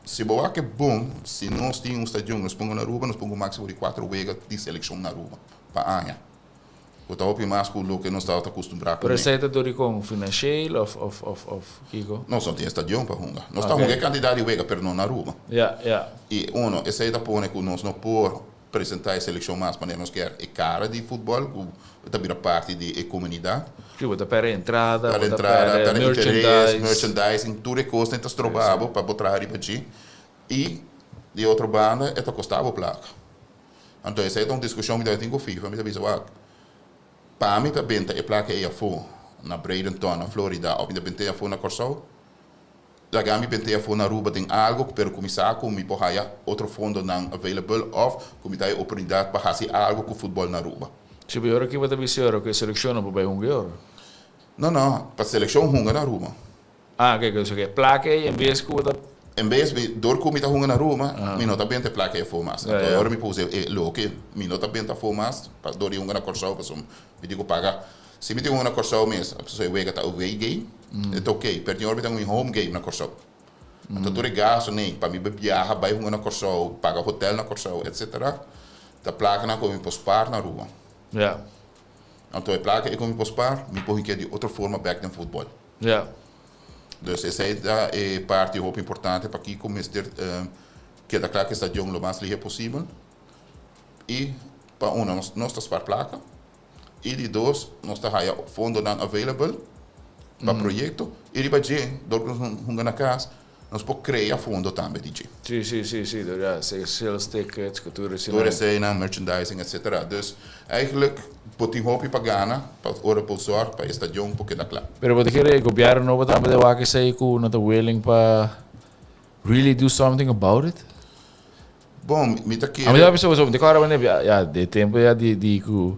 Speaker 2: Si bo wak e bon, si nos tin un stadion nos pongo na Aruba, nos pongo un máksimo di kuater wega di selekshon na Aruba pa aña. Ku ta hopi mas ku loke nos tabata kustumbrá
Speaker 1: kuné. Pero esei ta dor di kon? Financieel of of of of kiko?
Speaker 2: Nos no tin e stadion pa hunga. Nos ta hunga e kantidat di wega pero no na Aruba. I uno, esei ta pone ku nos no por presentá e selekshon mas manera nos kier. E kara di futbòl ku ta bira parti di e komunidat.
Speaker 1: Sí, bo ta pèrdè entrada, bo
Speaker 2: Pèrdè
Speaker 1: ta
Speaker 2: entrada,
Speaker 1: pèrdè
Speaker 2: pèrdè interes,
Speaker 1: merchandise.
Speaker 2: merchandising, tur e kosnan ta stroba bo pa bo traha riba dje. I di otro banda e ta kosta bo plaka. Anto esei ta un diskushon mi tabata tin ku FIFA, mi ta bisa wak, pa mi ta benta e plaka ei afó na Bradenton, na Florida, òf mi ta bent'é afó na Kòrsou, laga mi bent'é afó na Aruba den algu, pero ku mi sa ku mi por haya otro fondonan available òf ku mi ta haya oportunidat pa hasi algu ku futbòl na Aruba.
Speaker 1: Si, pero ora ki bo ta bisa ora ku e selekshon no por bai hunga e ora?
Speaker 2: No, no, pa selekshon hunga na Aruba.
Speaker 1: Ah, oké, oké, so e plaka ei en bes ku bo ta.
Speaker 2: En bes mi, dor ku mi ta hunga na Roma, mi no ta benta e plaka ei afó mas. Anto e ora mi puse e loke, mi no ta benta afó mas, pa dor di hunga na Kòrsou, pasobra mi tin ku paga. Si mi tin hunga na Kòrsou mes, pasobra e wega ta away game, e ta oké, pero tin ora mi ta hunga mi home game na Kòrsou. Anto tur e gastunan ei, pa mi biaha bai hunga na Kòrsou, paga hotel na Kòrsou, etsetera, ta plakanan ku mi por spaar na Aruba. Anto e plaka ei ku mi por spaar, mi por hink'é di otro forma bèk den futbòl. Dus esei ta e parti hopi importante pakiko mester keda kla ku e stadion lo mas lihe posibel i pa uno nos ta spar plaka i di dos nos ta haya fondonan available. Pa proyecto y riba dje, dor cu nos hunga na cas, nos por crea fondo tambe di dje.
Speaker 1: Sí, sí, sí, sí, dor ya, sales tickets, cu tur
Speaker 2: eseinan. Tur eseinan, merchandising, etcetera. Dus, eigenlijk, bo tin hopi pa gana, pa ora por zorg pa e stadion por keda cla.
Speaker 1: Pero bo ta kere e gobierno nobo tambe ta wak esei cu no ta willing pa really do something about it?
Speaker 2: Bon, mi ta kere.
Speaker 1: A mi ta bisa boso, mi ta kòrda wanneer bia, ya, de tempo ya di, di ku,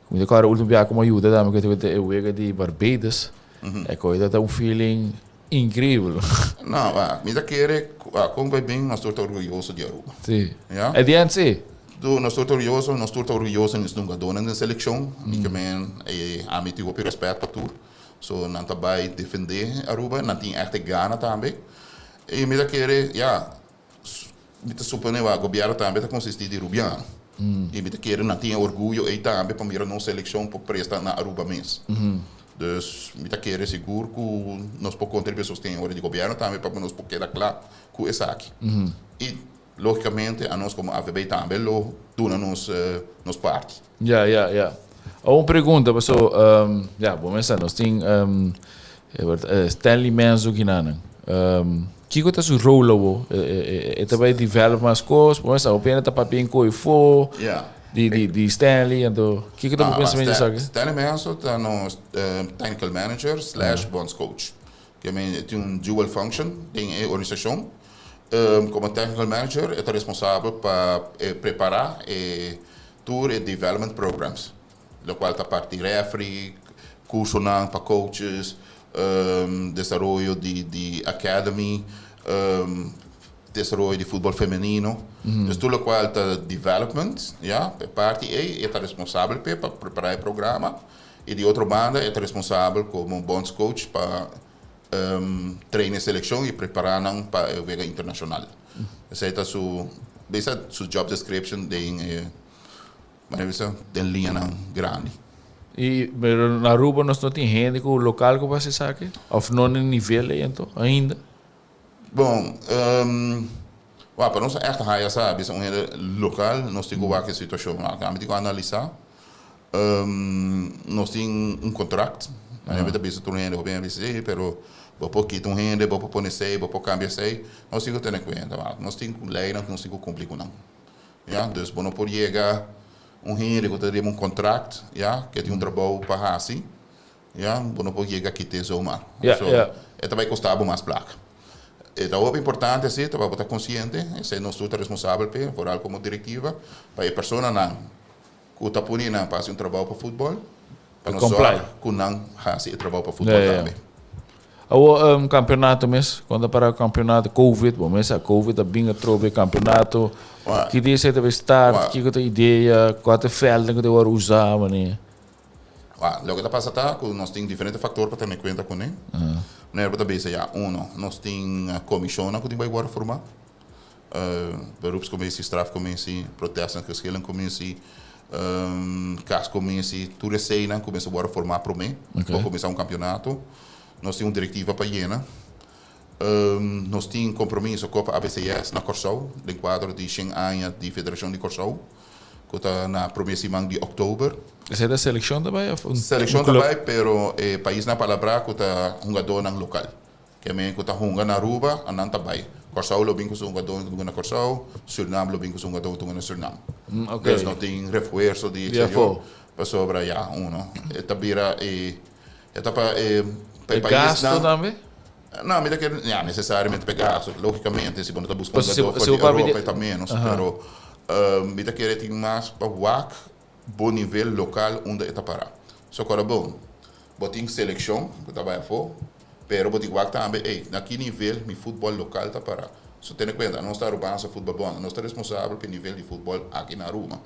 Speaker 1: mi ta kòrda ultimo bia ku mi a yuda tambe ku e e wega di Barbados, e koi ta un feeling increíbel.
Speaker 2: No, wa, mi ta kere, wa, kon bai bin nos tur ta orguyoso di Aruba.
Speaker 1: Sí.
Speaker 2: Ya?
Speaker 1: At the end sí.
Speaker 2: Tu, nos tur ta orguyoso, nos tur ta orguyoso di nos hungadónan den selekshon, mi ke men, e, ami tin hopi rèspèt pa tur, so nan ta bai defendé Aruba, nan tin ègt e gana tambe, i mi ta kere, ya, Mi ta supone wa gobierno tambe ta consisti di Rubiano. Y mi ta kere nan tin e orguyo ey tambe pa mira nos seleccion por presta na Aruba mes. Dus mi ta kere sigur cu nos por conta riba e sosten ora di gobierno tambe pa nos por keda cla cu esaki. Y logicamente anos como AVB tambe lo duna nos nos parti.
Speaker 1: Ya, ya, ya. Un pregunta, paso, ya, bo mester nos tin Stanley Menzo kinanan. Kiko ta su rol awo? E ta bai develop mas kos? Bo mester hopi hende ta papia en koi fo di di di Stanley, anto kiko ta bo pensamentu esaki?
Speaker 2: Stanley Menzo ta nos technical manager slash bondscoach. Ke men e tin un dual function den e organisashon. Komo technical manager e ta responsabel pa prepara e tur e development programs. Locual ta parti referee, cursonan pa coaches, desaroyo di di academy, desaroyo di futbol femenino. Dus tur locual ta development, ya, e parti ey e ta responsabel p'e pa prepara e programa y di otro banda e ta responsabel como bondscoach pa train e seleccion y prepara nan pa e wega internacional. Esey ta su, bisa su job description den e. Mane bisa den liñanan grandi.
Speaker 1: Y pero na Aruba nos no tin hende cu local cu por haci esaki? Of no na e nivel ey anto ainda?
Speaker 2: Bon, wak pa nos a echt haya sa bisa un hende local nos tin cu wak e situacion. Ami tin cu analisa. Nos tin un contract. Mane ta bisa tur hende, hopi hende bisa si pero bo por kita un hende, bo por pone esey, bo por cambia esey. Nos tin cu tene cuenta. Nos tin leynan cu nos tin cu cumpli cu nan. Ya, dus bo no por yega un hende ku ta riba un kontrakt, ya, ke tin un trabou pa hasi, ya, bo no por yega kit'é zomaar.
Speaker 1: Ya,
Speaker 2: So,
Speaker 1: ya.
Speaker 2: e ta bai kosta bo mas plaka. E ta hopi importante así, ta pa bo ta konsiente, esei nos tur ta responsabel p'e, vooral komo direktiva, pa e personanan ku ta pone nan pa hasi un trabou pa futbòl, pa nos
Speaker 1: Comply.
Speaker 2: sòrg ku nan hasi e trabou pa futbòl
Speaker 1: Ya, ya, ya.
Speaker 2: tambe.
Speaker 1: Awor campeonato mes, cuando a para campeonato covid, bo mes sa covid a bin atrobe campeonato. Ki dia esei ta bay start, kiko ta idea, cua ta e velden cu ta worde usa, mane?
Speaker 2: Wak, loke ta pasa ta cu nos tin diferente factor pa tene cuenta cune. Manera bo ta bisa ya, uno, nos tin comisionnan cu tin bay worde forma, beroepscommissie, strafcommissie, protest en geschillencommissie, kascommissie, tur eseinan cu mester worde forma prome pa cuminsa un campeonato. Nos tin un direktiva pa yena. Nos tin kompromiso Kopa ABCS na Kòrsou den kuadro di shen aña di Federashon di Kòrsou ku ta na promé siman di òktober.
Speaker 1: Esei ta selekshon ta bai òf un
Speaker 2: Selekshon ta
Speaker 1: klup?
Speaker 2: bai pero e paisnan a palabrá ku ta hungadónan lokal. Ke men ku ta hunga na Aruba nan ta bai. Kòrsou lo bin ku su hungadónan ku ta hunga na Kòrsou, Sürnam lo bin ku su hungadó ku ta hunga na Sürnam. Dus no tin refuerso di
Speaker 1: Di afó.
Speaker 2: eksterior pasobra ya uno e ta bira e E ta pa e pa
Speaker 1: E
Speaker 2: e
Speaker 1: gasto
Speaker 2: paisnan.
Speaker 1: tambe?
Speaker 2: No, mi ta kere, ya, nesesariamente pa e gasto. Logicamente, si bo no ta buska un
Speaker 1: Pasobra si
Speaker 2: gadó
Speaker 1: bo
Speaker 2: for
Speaker 1: si
Speaker 2: di
Speaker 1: bo papia di
Speaker 2: Europa e ta ménos, pero mi ta kere tin mas pa wak bo nivel lokal unda e ta pará. So kòrda bon, bo tin selekshon ku ta bai afó, pero bo tin wak tambe, ey, na ki nivel mi futbòl lokal ta pará. So tene kuenta, anos ta Arubaanse Futbòl Bond, anos ta responsabel pa e nivel di futbòl aki na Aruba.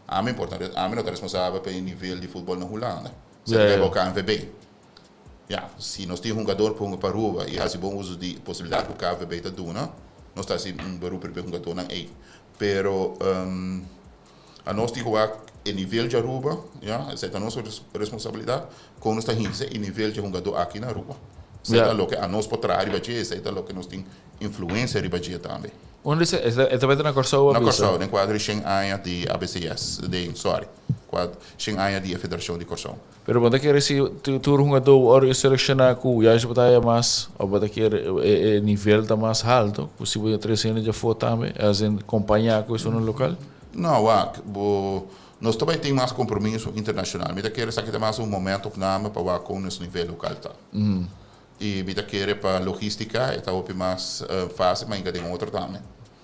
Speaker 2: Ami por ta, ami no ta responsabel pa e nivel di futbòl na Hulanda. Sa di bo KNVB. Ya, si nos tin hungador pa hunga pa Aruba y haci bon uso di posibilidad cu KNVB ta duna, nos ta haci un beroep riba e hungadornan ey. Pero anos tin cu wak e nivel di Aruba, ya, esey ta nos responsabilidad, con nos ta hinca e nivel di hungador aki na Aruba. Esey ta loke anos por traha riba dje, esey ta loke nos tin influencia riba dje tambe.
Speaker 1: Unda esey? E ta bay ta na Corsou?
Speaker 2: Na Corsou, den cuadro di shen aña di ABCS, den, sorry. Kua 100 aña di e Federashon di Kòrsou.
Speaker 1: Pero bo ta kere si tur hungadó ora e selekshoná ku juist bo ta haya mas òf bo ta kere e nivel ta mas halto ku si bo trese hende djafó tambe as in kompañá ku esunnan lokal?
Speaker 2: No, wak, bo nos ta bai tin mas kompromiso internashonal. Mi ta kere esaki ta mas un momentopname pa wak kon nos nivel lokal ta. I mi ta kere pa logístika e ta hopi mas fásil, ma hinka den otro tambe.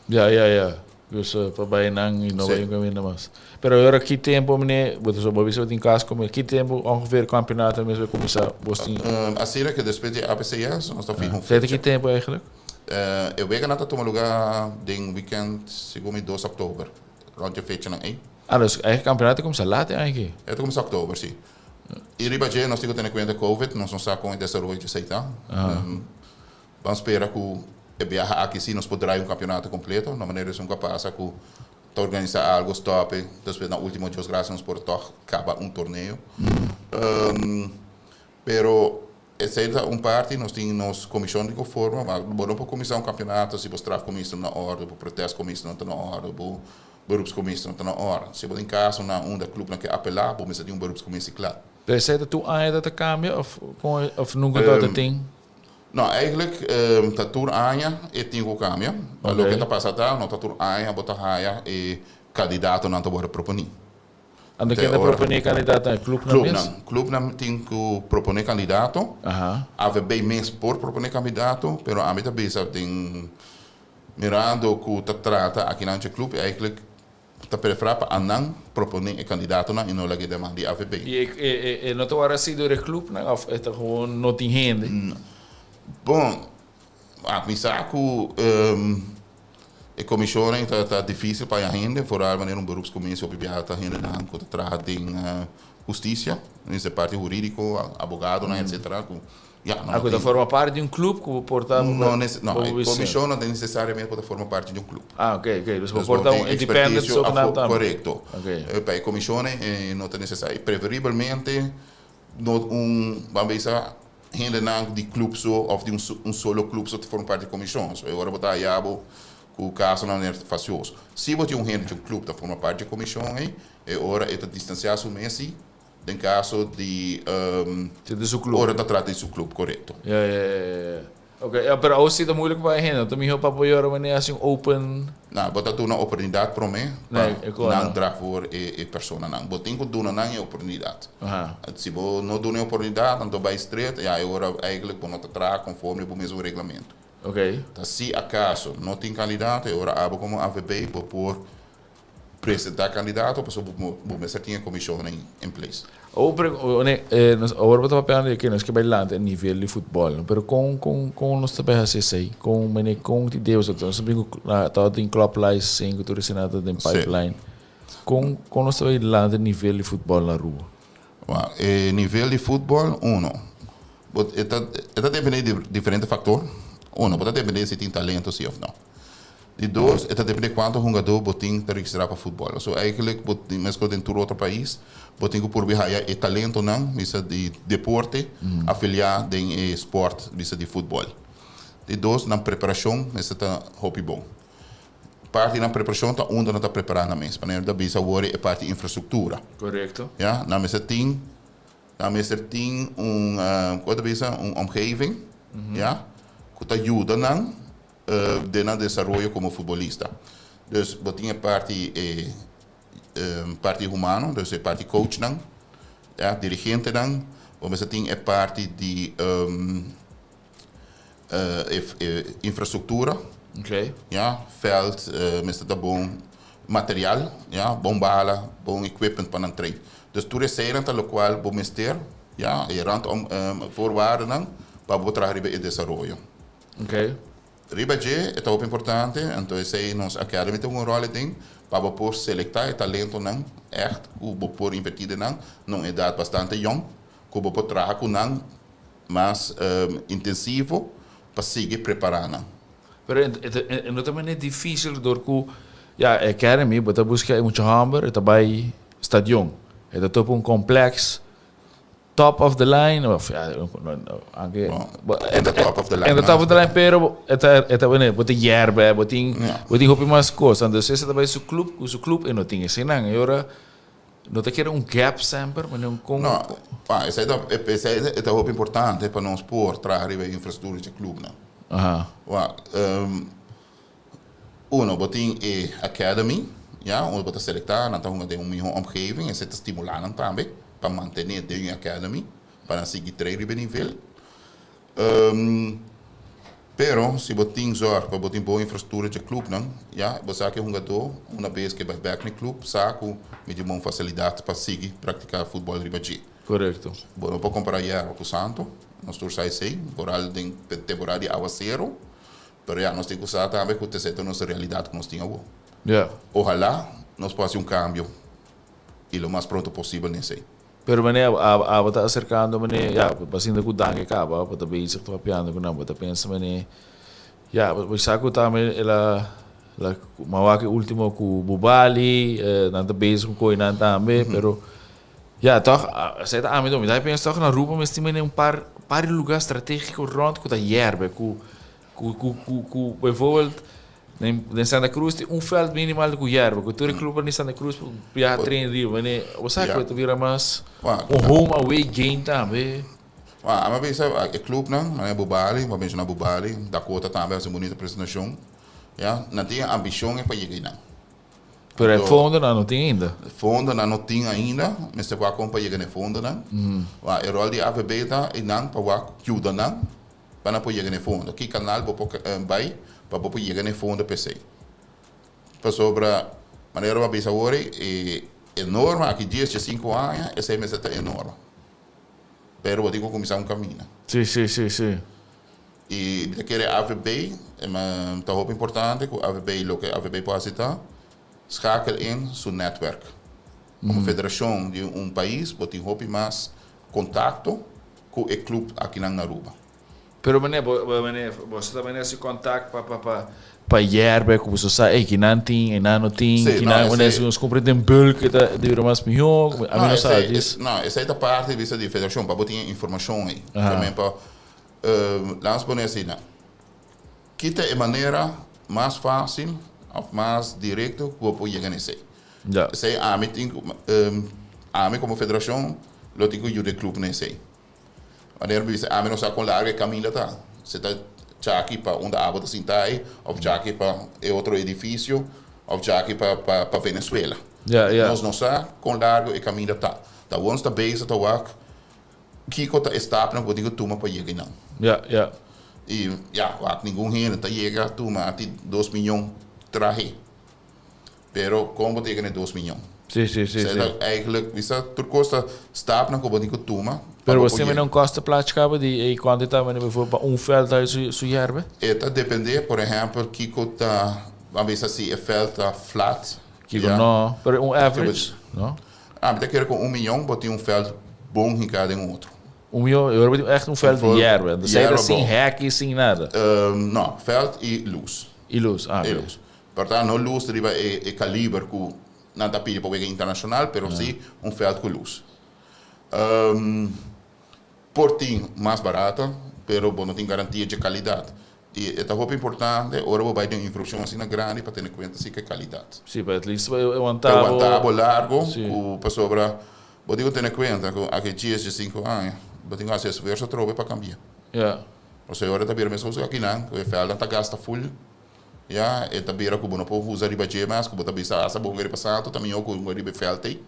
Speaker 1: Ya, ya, ya. Dus pa bai nan y no bai un caminda mas. Pero ahora ki tempo meneer, bo ta so bo bisa bo tin cas come, ki tempo ongeveer campeonato mes bay cuminsa bos tin?
Speaker 2: Asina ke despues di APCS nos ta fiha un fecha.
Speaker 1: Te ki tempo eigenlijk?
Speaker 2: E weganan ta tuma luga den weekend segun mi 2 oktober, rond e fechanan ey.
Speaker 1: Ah, dus eigenlijk campeonato ta cuminsa laat e aña aki?
Speaker 2: E ta cuminsa oktober, si. Y riba dje nos tin cu tene cuenta covid, nos no sa con e desaroyo dje esey ta. Ban spera ku e biaha aki si nos por drai un kampionato kompleto, na manera esun ku a pasa ku ta organisá algu, stòp e, despues na último Dios grasia nos por tòg kaba un torneo. Pero esei ta un parti, nos tin nos komishon di ku forma, ma bo no por kuminsá un kampionato si bo strafkomissie no ta na òrdu, bo protestkomissie no ta na òrdu, bo beroepscommissie no ta na òrdu. Si bo tin kaso na unda klupnan ke apelá, bo mester tin un beroepscommissie kla.
Speaker 1: Pero esei ta tur aña ta kambia òf kon òf nunka tabata tin?
Speaker 2: No, eigenlijk ta tur aña e tin ku kambia. Ma loke ta pasa ta, no ta tur aña bo ta haya e kandidatonan ta wòrdu proponí.
Speaker 1: Anto ken ta proponé e kandidatonan? E klupnan mes?
Speaker 2: Klupnan. Klupnan tin ku proponé kandidato. AVB mes por proponé kandidato, pero ami ta bisa den mirando ku ta trata akinan dje klup, eigenlijk Ta preferá pa anan proponé e kandidatonan i no laga e deman di avp.
Speaker 1: I e no ta wòrdu hasi dor e klupnan òf e ta gewoon no tin hende?
Speaker 2: Bon, mi sa ku e komishonnan ta difísil pa haña hende, foral manera un beroepscommissie hopi biaha ta hendenan ku ta traha den hustisia, den parti hurídiko, abogadonan etcetera ku
Speaker 1: Ja, no Ah, ku ta forma parti di un club ku bo por ta.
Speaker 2: No, no, e komishon no ta nesesariamente por ta forma parti di un club.
Speaker 1: Ah, oké, oké. Dus bo por ta un independent zogenaamd tambe.
Speaker 2: Korekto.
Speaker 1: Oké.
Speaker 2: Pa e komishon no ta nesesario. Preferibelmente no un, ban bisa, hendenan di club so òf di un solo club so ta forma parti di komishon. So e ora bo ta haya bo ku kasonan manera fasioso. Si bo tin un hende di un club ta forma parti di e komishon ei, e ora e ta distansiá su mes si. Den caso di
Speaker 1: Di su club.
Speaker 2: Ora ta trata di su club, corecto.
Speaker 1: Ja, ja, ja, ja, ja. Ok, ja, pero awo si ta moeilijk pa e hende. Ta miho pa bo yora wanneer hasi un open.
Speaker 2: Na, bo ta duna oportunidad prome pa
Speaker 1: Nee, ik hoor
Speaker 2: nan
Speaker 1: no.
Speaker 2: draag voor e, e personanan. Bo tin cu duna nan e oportunidad.
Speaker 1: Aha.
Speaker 2: Si bo no duna e oportunidad, anto bay straight, ja, e ora eigenlijk bo no ta traha conforme bo mesun reglamento.
Speaker 1: Ok.
Speaker 2: Ta si acaso no tin candidato, e ora abo como AVB bo por Presentá kandidato pasobra bo bo mester tin e komishonnan in place.
Speaker 1: Awor pre one eh nos awor bo ta papiando di ke nos ke bai lanta e nivel di futbòl no pero kon kon kon nos ta bai hasi esei kon mene kon tin deus nos ta bin ku tabata tin club licensing ku tur esei ta den
Speaker 2: Sí.
Speaker 1: pipeline kon kon nos ta bai lanta e nivel di futbòl na Aruba?
Speaker 2: Wou e nivel di futbòl uno bo e ta e ta depende di diferente faktor uno bo ta depende si tin talento si òf no. Di dos, e ta depende kuantu hungadó bo tin ta registrá pa futbòl. So eigenlijk bo tin, meskos den tur otro pais, bo tin ku purbi haya e talentonan, bisa di deporte, afiliá den e spòrt, bisa di futbòl. Di dos, nan preparashon mester ta hopi bon. Parti di nan preparashon ta unda nan ta prepará nan mes. Manera mi ta bisa awor e parti infrastruktura.
Speaker 1: Korekto.
Speaker 2: Ya, nan mester tin, nan mester tin un, ku ta bisa, un omgeving, ya, ku ta yuda nan Den nan desaroyo komo futbolista. Dus bo tin e parti e parti humano, dus e parti coachnan, ya, dirigentenan, bo mester tin e parti di e infrastruktura, ya, veld mester ta bon, material, ya, bon bala, bon equipment pa nan train. Dus tur eseinan ta lokual bo mester, ya, e random voorwaardennan pa bo traha riba e desaroyo.
Speaker 1: Ok.
Speaker 2: Riba dje e ta hopi importante, anto esei nos Academy ta hunga un ròl aden pa bo por selektá e talentonan ègt ku bo por invertí den nan na un edat bastante yòn, ku bo por traha ku nan mas intensivo pa sigui prepará nan.
Speaker 1: Pero e no ta manera difísil dor ku ya e Academy bo ta buska e mucha hòmber e ta bai stadion, e ta topa un kompleks Top of the line of ja, aunque
Speaker 2: En de top of the line.
Speaker 1: En de top of the line, pero e ta e ta bueno, bo tin yerba, bo tin bo tin hopi mas cos. Entonces e ta bay su club, cu su club e no tin eseinan. E ora No ta kere un gap semper, ma un con.
Speaker 2: No, pa, esei ta, esei ta hopi importante pa nos por traha riba e infrastructura dje clubnan. Wak, uno, bo tin e academy, ya, unda bo ta selecta, nan ta hunga den un miho omgeving, esei ta stimula nan tambe pa mantene den e academy, pa nan sigui train riba e nivel. Pero si bo tin zorg pa bo tin bon infrastructura dje clubnan, ya, bo sa ku e hungadó una bes ke bai bek na e club sa ku mi tin bon facilidad pa sigui practica futbol riba dje.
Speaker 1: Correcto.
Speaker 2: Bo no por compara yerba ku santo, nos tur sa esei, vooral den temporada di awacero, pero ya, nos tin ku sa tambe ku esei ta nos realidad ku nos tin awor. Ojalá nos por haci un cambio y lo mas pronto posibel na esei.
Speaker 1: Pero mane abo ta aserkando mane ya bo sinta ku danki kaba bo ta bezig ta papiando ku nan bo ta pensa mane ya bo sa ku tambe el a mi a wak e ultimo ku Bubali nan ta bezig ku koe nan tambe pero ya tog esei ta ami mi ta pensa tog na Aruba mester tin mane un par par di luga strategiko rond ku ta yerbe ku Ku ku ku ku bijvoorbeeld den den Santa Cruz tin un veld minimal ku yerba ku tur e clubnan di Santa Cruz por biaha train riba mane bo sa ku e ta bira mas un home away game tambe.
Speaker 2: Wak, ami a bisa e clubnan manera Bubali, bo a menciona Bubali, Dakota tambe a haci un bunita presentacion, ya, nan tin e ambicion e pa yega einan.
Speaker 1: Pero e fondonan no tin ainda.
Speaker 2: Fondonan no tin ainda, mester wak kon pa yega na e fondonan. Wak, e rol di AVB ta einan pa wak yuda nan Pa nan por yega na e fondo. Ki kanal bo por bai pa bo por yega na e fondo p'esei? Pasobra, manera bo a bisa awor ei, e norma aki dies dje sinku aña, esei mester ta e norma. Pero bo tin ku kuminsá un kaminda.
Speaker 1: Sí, sí, sí, sí.
Speaker 2: I mi ta kere AVB, ta hopi importante ku AVB, loke AVB por hasi ta schakel in su netwerk. Komo federashon di un pais bo tin hopi mas kontakto ku e club akinan na Aruba.
Speaker 1: Pero meneer, bo, meneer, boso ta meneer hasi contact pa, pa, pa, pa yerba ku boso sa, ey, kinan tin, einan no tin,
Speaker 2: Sí, no,
Speaker 1: kinan, wanneer
Speaker 2: esei.
Speaker 1: si nos kumpra den bulk e ta dura mas mihó, ami
Speaker 2: No,
Speaker 1: no sa,
Speaker 2: esei,
Speaker 1: djis.
Speaker 2: no, esei ta parti bisa di federashon, pa bo tin e informashon ei. También pa, laat nos pone asina, ki ta e manera mas fácil òf mas direkto ku bo por yega na esei?
Speaker 1: Ja.
Speaker 2: Esei ami tin ku, ami komo federashon lo tin ku yuda e club na esei. Wanneer mi bisa ami no sa kon largu e kaminda ta. Si ta djaki pa unda abo ta sinta ei, òf djaki pa e otro edifisio, òf djaki pa pa Venezuela.
Speaker 1: Ja, ja.
Speaker 2: Nos no sa kon largu e kaminda ta. Ta awor nos ta bezig ta wak kiko ta e stapnan ku bo tin ku tuma pa yega einan.
Speaker 1: Ja, ja.
Speaker 2: I ya, wak ningun hende ta yega tuma ati dos miyon trahe. Pero kon bo ta yega na e dos miyon?
Speaker 1: Sí, sí, sí,
Speaker 2: Esei
Speaker 1: sí.
Speaker 2: ta eigenlijk, bisa tur kos ta stapnan ku bo tin ku tuma pa
Speaker 1: Pero
Speaker 2: bo
Speaker 1: bo
Speaker 2: por
Speaker 1: siempre
Speaker 2: yega.
Speaker 1: un koste plachi kaba di e kuantu ta mane bijvoorbeeld pa un veld ta su su yerbe?
Speaker 2: E ta depende, por ehempel, kiko ta, ban bisa si e veld ta flat,
Speaker 1: Kiko
Speaker 2: ya.
Speaker 1: no, pero un average, no?
Speaker 2: Ami ta kere ku un miyon bo tin un veld bon hinká den otro.
Speaker 1: Un miyon, e ora bo tin echt un veld di yerbe, anto esei ta sin hèki, sin nada.
Speaker 2: No, veld i lus.
Speaker 1: I lus, ah,
Speaker 2: I
Speaker 1: oké.
Speaker 2: lus. Por ta no lus riba e kaliber ku nan ta pidi pa wega internashonal, pero si un veld ku lus. Por tin mas barata, pero bo no tin garantia dje kalidat. I e ta hopi importante ora bo bai den un instrukshon asina grandi pa tene kuenta si ku e kalidat.
Speaker 1: Si, pa at least e wanta bo.
Speaker 2: E wanta bo largo, ku pasobra bo tin ku tene kuenta ku aki dies, diesinku aña bo tin ku hasi esfuerso atrobe pa kambia. Pasobra e ora ta bira meskos ku akinan, ku e vèldnan ta gasta ful. Ya, e ta bira ku bo no por usa riba dje mas, ku bo ta bisa asta bo hunga riba santo ta mihó ku hunga riba e vèlt ei.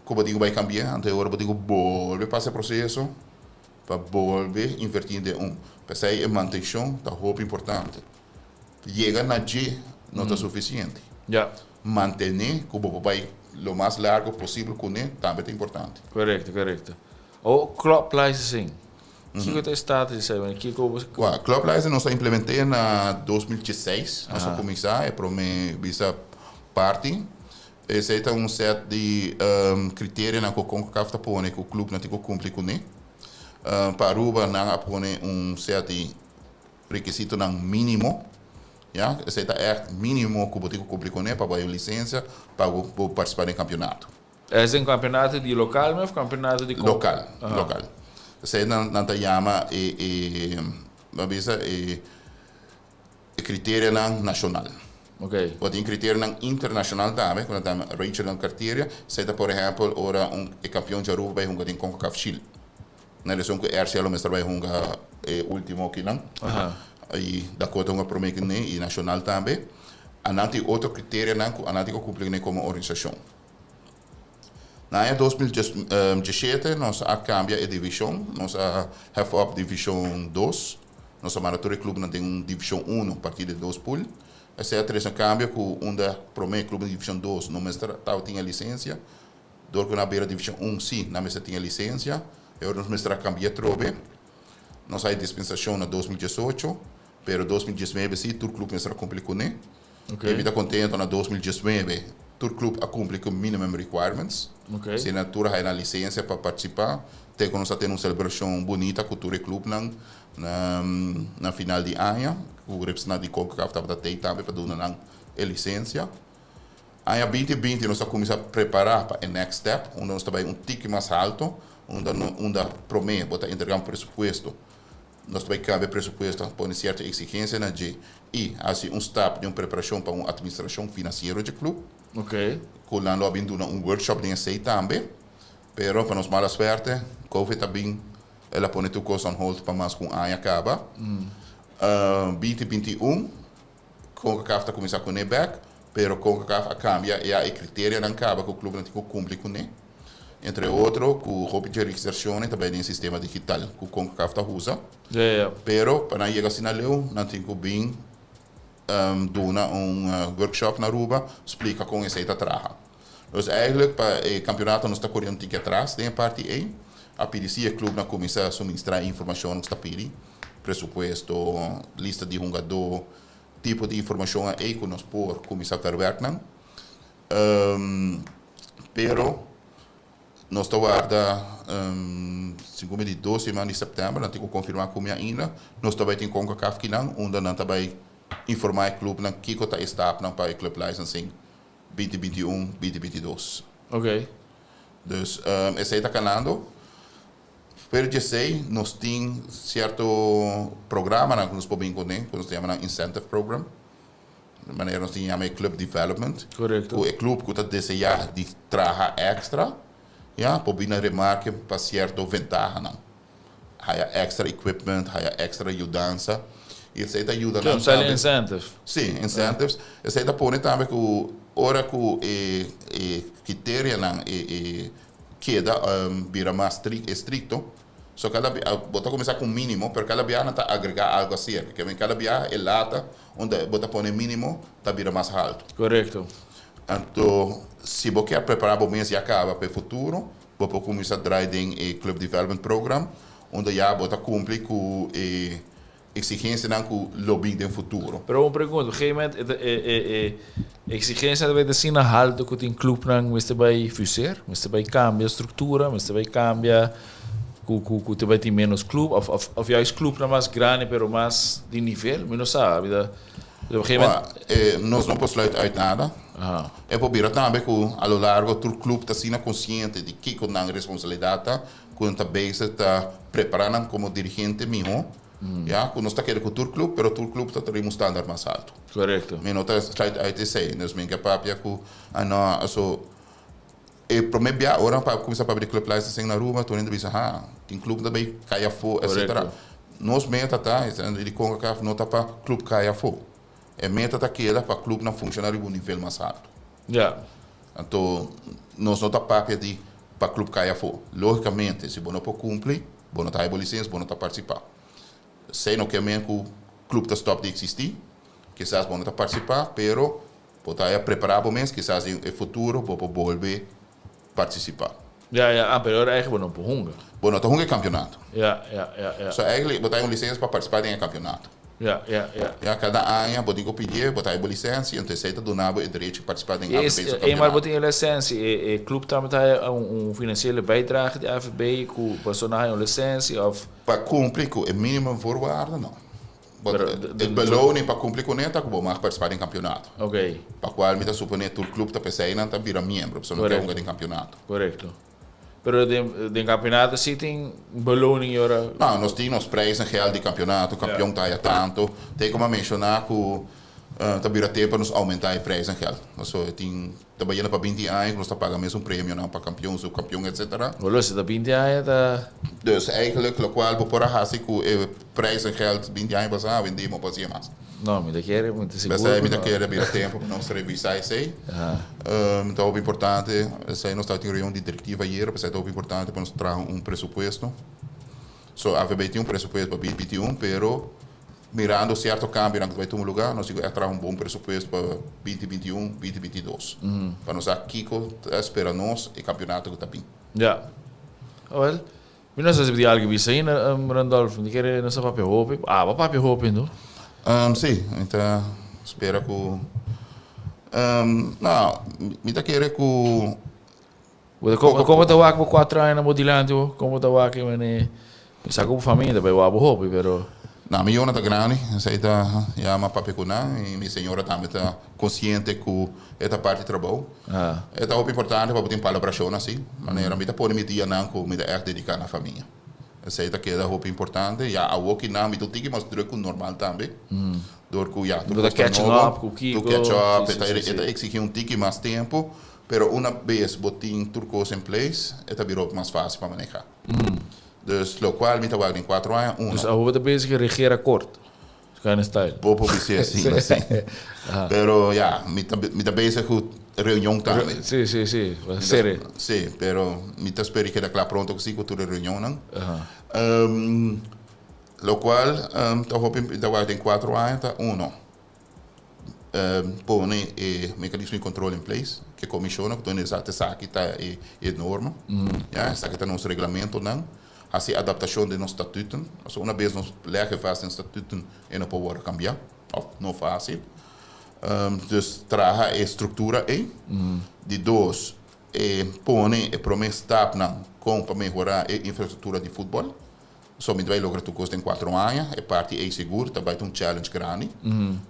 Speaker 2: Ku bo tin ku bai kambiá, anto e ora bo tin ku bolbe pasa e proseso pa bolbe invertí den un. P'esei e mantenshon ta hopi importante. Yega na dje no ta sufisiente. Mantené ku bo por bai lo mas largo posibel kuné tambe ta importante.
Speaker 1: Korekto, korekto. O club licensing. Kiko ta e status di esei? Wanneer kiko bo.
Speaker 2: Wak, club license nos a implementé na 2016. Nos a kuminsá e promé bisa parti. Esei ta un set di kriterianan ku Concacaf ta pone ku klupnan tin ku kumpli kuné. Pa Aruba nan a pone un set di rekisitonan mínimo. Ya, esei ta ègt mínimo ku bo tin ku kumpli kuné pa bo haña un lisensia pa bo partisipá den kampionato.
Speaker 1: Es den campeonato di local of campeonato di
Speaker 2: Local, local. Esei nan nan ta yama e e bo a bisa e e criterianan nacional. Bo tin kriterionan internashonal tambe, ku nan ta yama regional criteria. Esei ta por ehèmpel ora un e kampion di Aruba bai hunga den Concacaf Shield. Na reson ku RCA lo mester bai hunga e último kinan. I Dakota hunga promé kuné i Nacional tambe. Anan tin otro kriterianan ku anan tin ku kumpli kuné komo organisashon. Na aña 2017 nos a kambia e divishon, nos a hef op divishon dos. Nos a manda tur e klubnan den un divishon uno parti di dos pool. Esei a trese un kambio ku unda promé klubnan di divishon dos no mester tabatin e lisensia. Dor ku nan a bira divishon un si nan mester tin e lisensia. E ora nos mester a kambia atrobe. Nos a haña dispensashon na 2018, pero 2019 si tur klub mester a kumpli kuné. E mi ta kontento na 2019 tur klub a kumpli ku minimum requirements. Si nan tur a haña nan lisensia pa partisipá. Te ku nos a tene un selebrashon bunita ku tur e klubnan na na final di aña ku representante di Concacaf tabata tei tambe pa duna nan e lisensia. Aña binti binti nos a kuminsá prepará pa e next step unda nos ta bai un tiki mas halto unda no unda promé bo ta entregá un presupuesto. Nos ta bai kambia presupuesto, pone sierto eksigensia na dje i hasi un stap di un preparashon pa un atministrashon finansiero dje klub. Ku nan lo a bin duna un workshop den esei tambe. Pero pa nos mala suerte, Covid a bin, el a pone tur kos on hold pa mas ku un aña kaba. Binti 21, Concacaf ta kuminsá kuné bèk, pero Concacaf a kambia ya e kriterianan kaba ku klubnan tin ku kumpli kuné. Entre otro, ku hopi dje registrashonnan ta bai den e sistema digital ku Concacaf ta usa. Pero pa nan yega asina leu, nan tin ku bin duna un workshop na Aruba, splika kon esei ta traha. Dus eigenlijk pa e kampionato nos ta kore un tiki atras den e parti ei. A pidi si e klubnan kuminsá suministrá e informashon ku ta pidi. Presupuesto, lista di hungadó, tipo di informashon ei ku nos por kuminsá verwerk nan. Pero nos ta warda segun mi di dos siman di sèptèmber, nan tin ku konfirmá ku mi ainda, nos ta bai tin Concacaf kinan unda nan ta bai informá e klubnan kiko ta e stapnan pa e club licensing 2021, 2022. Dus esei ta kanando. Pero djesei nos tin sierto programanan ku nos por bin kuné, ku nos ta yama nan incentive program. Di manera nos tin yama e club development. Ku e club ku ta deseá di traha èkstra, ya, por bin na remarke pa sierto ventahanan. Haya èkstra equipment, haya èkstra yudansa. I esei ta yuda nan tambe.
Speaker 1: Incentive.
Speaker 2: Sí, incentives. Esei ta pone tambe ku ora ku e e kriterianan e e keda bira mas estricto. So cada bia bo ta cuminsa cu minimo, pero cada bia nan ta agrega algo acerca. Ke men cada bia e lata unda bo ta pone minimo ta bira mas halto. Anto si bo kier prepara bo mes ya caba pa e futuro, bo por cuminsa draai den e Club Development Program unda ya bo ta cumpli cu e Exigencianan cu lo bin den futuro.
Speaker 1: Pero un pregunta, op een gegeven moment e e e exigencia ta bay ta asina halto cu tin clubnan mester bay fuseer, mester bay cambia structura, mester bay cambia cu cu cu ta bay tin menos club of of of juist clubnan mas grandi pero mas di nivel, mi no sa, mi ta op een gegeven moment.
Speaker 2: Bueno, nos no por sluit uit nada. E por bira tambe cu a lo largo tur club ta asina consciente di kico nan responsabilidad ta cu nan ta bezig ta prepara nan como dirigente miho. Ya, ku nos ta kere ku tur club, pero tur club ta trae un standaard mas alto. Mi no ta sluit uit esei. Dus mi ke papia ku, ah no, aso e prome bia ora pa kuminsá papia di club licensing na Aruba, tur hende bisa, ha, tin club ta bay kai afó, etcetera. Nos meta ta, di Concacaf no ta pa club kai afó. E meta ta keda pa clubnan funshoná riba un nivel mas alto. Anto nos no ta papia di pa club kai afó. Lógicamente, si bo no por cumpli, bo no ta haya bo licencia, bo no ta participá. Esei no ke men ku club ta stop di existí. Kisas bo no ta participá, pero bo ta haya prepará bo mes, kisas den e futuro bo por bolbe participá.
Speaker 1: Ja, ja, ah, pero ora eigenlijk bo no por hunga.
Speaker 2: Bo no ta hunga e campeonato.
Speaker 1: Ja, ja, ja, ja.
Speaker 2: So eigenlijk bo ta haya un licencia pa participá den e campeonato.
Speaker 1: Ja, ja, ja.
Speaker 2: Ja, cada aña bo tin ku pidié, bo ta haya bo licencia, entonces esei ta duna bo e derecho di participá den
Speaker 1: E
Speaker 2: AVB su
Speaker 1: e maar bo
Speaker 2: campeonato.
Speaker 1: tin e licencia, e e club tambe ta haya un un financiële bijdrage di AVB ku pasobra nan haya un licencia of.
Speaker 2: Pa cumpli cu e minimum voorwaarden, no. Bo
Speaker 1: Pero
Speaker 2: e
Speaker 1: de
Speaker 2: beloning pa cumpli cune ta cu bo mag participá den campeonato. Pa cual mi ta supone tur club ta p'esei nan ta bira miembro, pasobra nan ke hunga den campeonato.
Speaker 1: Corecto. Pero den den campeonato si tin beloning y ora.
Speaker 2: No, nos tin nos prijzen geld di campeonato, campeon ta haya tanto. Te como a menciona cu. Ta bira tempo pa nos aumenta e prijs en geld. Paso e tin ta bayendo pa 20 aña ku nos ta paga mesun premionan pa kampion, subkampion etcetera.
Speaker 1: Bolo si ta 20 aña ta.
Speaker 2: Dus eigenlijk lokual bo por a hasi ku e prijs en geld 20 aña pasá awendia bo por hasié mas.
Speaker 1: No, mi ta kere, mi ta sigur.
Speaker 2: P'esei mi ta kere bira tempo pa nos revisá esei. Ta hopi importante, esei nos tabatin reunion di direktiva ayera, p'esei ta hopi importante pa nos traha un presupuesto. So AVB tin un presupuesto pa 2021, pero mirando sierto kambionan ku ta bai tuma lugá, nos tin ku ègt traha un bon presupuesto pa 2021, 2022. Pa nos sa kiko ta spera nos e kampionato ku ta bin.
Speaker 1: Ya. Awel, Mi no sa si bo tin algu bisa ainda, Randolph. Mi ta kere nos a papia hopi. Abo a papia hopi, no?
Speaker 2: Sí, mi ta spera ku no, mi ta kere ku
Speaker 1: Bo Komo ta wak bo kuatro aña na bo dilanti bo? Komo ta wak e mane? Mi sa ku bo famia ta bai wak bo hopi, pero.
Speaker 2: No, mi yonan ta grandi, esei ta ya mi a papia ku nan i mi señora tambe ta konsiente ku e ta parti trabou. E ta hopi importante pa bo tin palabrashon asi, manera mi ta pone mi dianan ku mi ta ègt dediká na famia. Esei ta keda hopi importante. Ya awor ki nan mi ta un tiki mas drùk ku normal tambe, dor ku ya tur kos ta nobo, tur catch up, e ta eksigí un tiki mas tempu, pero una bes bo tin tur kos en place, e ta bira hopi mas fásil pa manehá. Dus lokual mi ta wak den kuatro aña, uno.
Speaker 1: Dus awor bo ta bezig regeer akkoord. Kind of style.
Speaker 2: Bo por bis'é asina, sí. Pero ya, mi ta mi ta bezig ku reunion tambe.
Speaker 1: Sí, sí, sí. Sere.
Speaker 2: Sí, pero mi ta spera di keda kla pronto ku sí ku tur e reunionnan. Lokual ta hopi mi ta wak den kuatro aña ta uno, pone e mekanismo di kontrol in place, ke komishonnan ku ta organisa esaki ta e norma, ya, esaki ta nos reglamentonan. Hasi adaptashon den nos statuten. Pasobra una bes nos leg e vast den statuten e no por wòrdu kambiá òf no fásil. Dus traha e struktura ei. Di dos, e pone e promé stapnan kon pa mehorá e infrastruktura di futbòl. So mi ta bai logra tur kos den kuatro aña. E parti ei sigur ta bai ta un challenge grandi.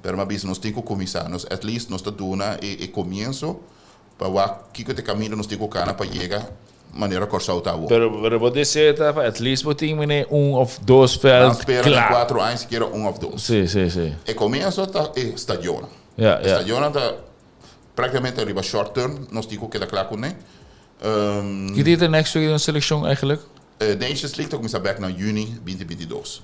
Speaker 2: Pero mi a bisa nos tin ku kuminsá. Nos at least nos ta duna e komienso Pa wak kiko ta e kaminda nos tin ku kana pa yega manera Kòrsou ta awor.
Speaker 1: Pero pero bo deseo ta pa at least bo tin mene un of dos veld
Speaker 2: Nan spera den
Speaker 1: kla.
Speaker 2: kuatro aña sikiera un of dos.
Speaker 1: Sí, sí, sí.
Speaker 2: E komienso ta e stadionnan.
Speaker 1: Ja,
Speaker 2: E
Speaker 1: ja.
Speaker 2: stadionnan ta praktikamente riba short term nos tin ku keda kla kuné.
Speaker 1: Ki dia ta next week den selekshon eigenlijk?
Speaker 2: Nations League ta kuminsá bèk na yüni 2022.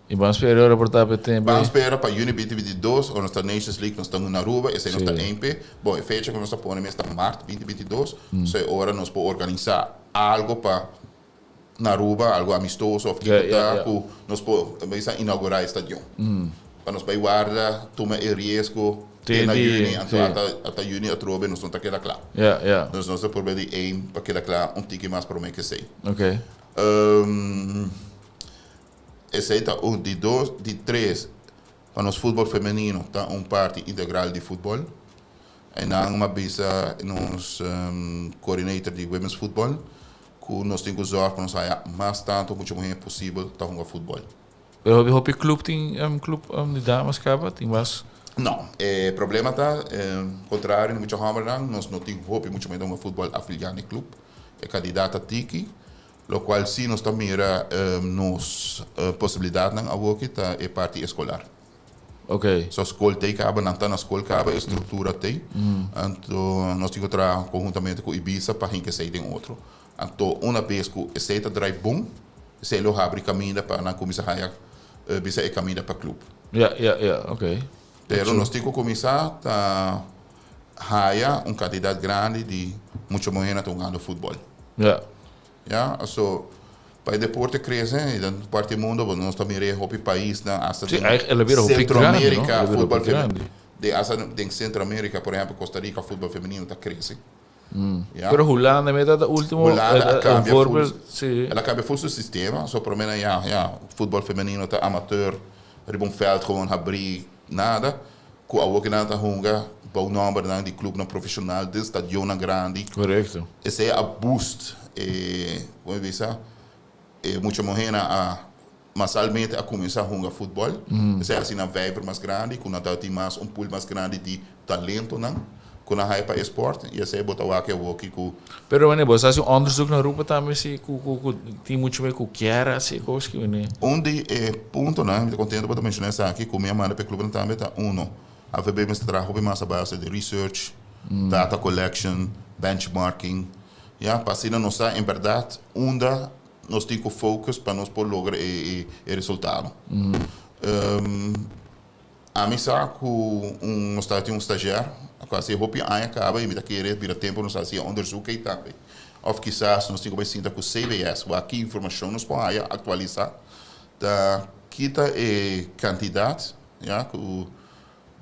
Speaker 1: I ban spera ora por ta pa e tempu
Speaker 2: Ban
Speaker 1: ei.
Speaker 2: spera pa yüni 2022, ora nos ta Nations League nos ta na Aruba, esei nos ta
Speaker 1: Sí.
Speaker 2: aim p'e. Bon, e fecha ku nos ta pone mes ta mart 2022, so e ora nos por organisá algo pa na Aruba, algo amistoso òf
Speaker 1: Ja,
Speaker 2: kiko
Speaker 1: ja,
Speaker 2: ta
Speaker 1: ja.
Speaker 2: ku nos por bisa inougurá e stadion. Pa nos bai warda, tuma e riesgo
Speaker 1: Te
Speaker 2: te na
Speaker 1: di,
Speaker 2: yüni, anto
Speaker 1: sí.
Speaker 2: ata ata yüni atrobe nos no ta keda kla.
Speaker 1: Ja, ja.
Speaker 2: Dus nos ta purba di aim pa keda kla un tiki mas promé ku esei.
Speaker 1: Oké.
Speaker 2: Esei ta un. Di dos, di tres, pa nos futbol femenino ta un parti integral di futbol. Einan mi a bisa nos coordinator di women's futbol ku nos tin ku zorg pa nos haya mas tantu mucha muhé posibel ta hunga futbol.
Speaker 1: Pero hopi hopi club tin club di damas kaba? Tin mas?
Speaker 2: No, e problema ta contrario di mucha hombernan nos no tin hopi mucha muhé ta hunga futbol afiliá na e club. E kandidat ta tiki. Locual si nos ta mira nos posibilidadnan awoki ta e parti escolar.
Speaker 1: Ok.
Speaker 2: So scol t'ey caba, nan ta na scol caba, e structura t'ey. Anto nos tin cu traha conhuntamente cu Ibisa pa hinca esey den otro. Anto una bes cu esey ta draai bon, esey lo habri caminda pa nan cuminsa haya bisa e caminda pa club.
Speaker 1: Ja, ja, ja, ok.
Speaker 2: Pero nos tin cu cuminsa ta haya un cantidad grandi di mucha muhernan ta hungando futbol.
Speaker 1: Ja.
Speaker 2: Ya, so pa e deporte crece y den parti mundo, bo nos ta mira e hopi paisnan hasta
Speaker 1: Sí,
Speaker 2: den
Speaker 1: eigenlijk el a bira hopi grandi, no?
Speaker 2: Centroamerica
Speaker 1: El a bira
Speaker 2: futbol
Speaker 1: hopi
Speaker 2: femenino,
Speaker 1: grandi.
Speaker 2: den hasta den Centroamerica, por ehempel Costa Rica futbol femenino ta crece. Ya.
Speaker 1: Pero Hulanda me ta ultimo,
Speaker 2: Hulanda a
Speaker 1: un
Speaker 2: cambia full,
Speaker 1: voorbeeld, sí.
Speaker 2: el a cambia full su sistema, so por lo menos ya, ya, futbol femenino ta amateur, riba un veld gewoon habri, nada. Ku awor ku nan ta hunga bou nòmbernan di klupnan profeshonal den stadionnan grandi.
Speaker 1: Korekto.
Speaker 2: Esei a boost e, komo e bisa, e mucha muhénan a masalmente a kuminsá hunga futbòl. Esei a hasi nan vijver mas grandi, ku nan tabatin mas un pool mas grandi di talentonan ku nan haya pa e spòrt. I esei bo ta wak awor ki ku.
Speaker 1: Pero wanneer bo sa hasi un onderzoek na Aruba tambe si ku ku ku tin mucho meer ku kier hasi e kos ki wanneer.
Speaker 2: Un di e puntonan, mi ta kontento bo ta menshoná esaki, ku mi a manda pa e klubnan tambe ta uno. AVB mester traha hopi mas a base di research, data collection, benchmarking, ya, pa asina nos sa en berdad unda nos tin cu focus pa nos por logra e resultado. Ami sa cu un nos ta tin un stagiair cu haci hopi aña caba y mi ta kere bira tempo nos haci e onderzoek ey tambe. Of kisas nos tin cu bay sinta cu CBS wak ki informacion nos por haya actualisa ta kita e cantidad ya cu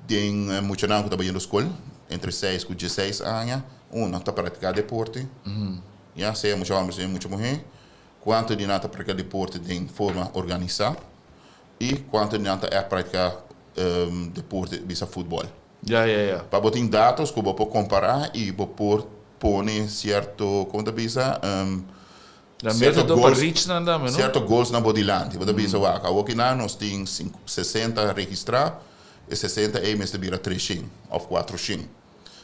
Speaker 2: den muchanan cu ta bayendo scol entre seis cu dieseis aña uno ta practica deporte ya sea mucha homber sea mucha muher cuanto di nan ta practica deporte den forma organisa. I kuantu nan ta ègt praktiká deporte, bisa futbòl.
Speaker 1: Ja, ja, ja.
Speaker 2: Pa bo tin datos ku bo por kompará i bo por pone sierto, kon ta bisa,
Speaker 1: Ja, metodo pa reach nan tambe, no?
Speaker 2: Sierto goals nan bo dilanti. Bo ta bisa, wak, awoki nan nos tin 60 registrá, e 60 ei mester bira 300 òf 400.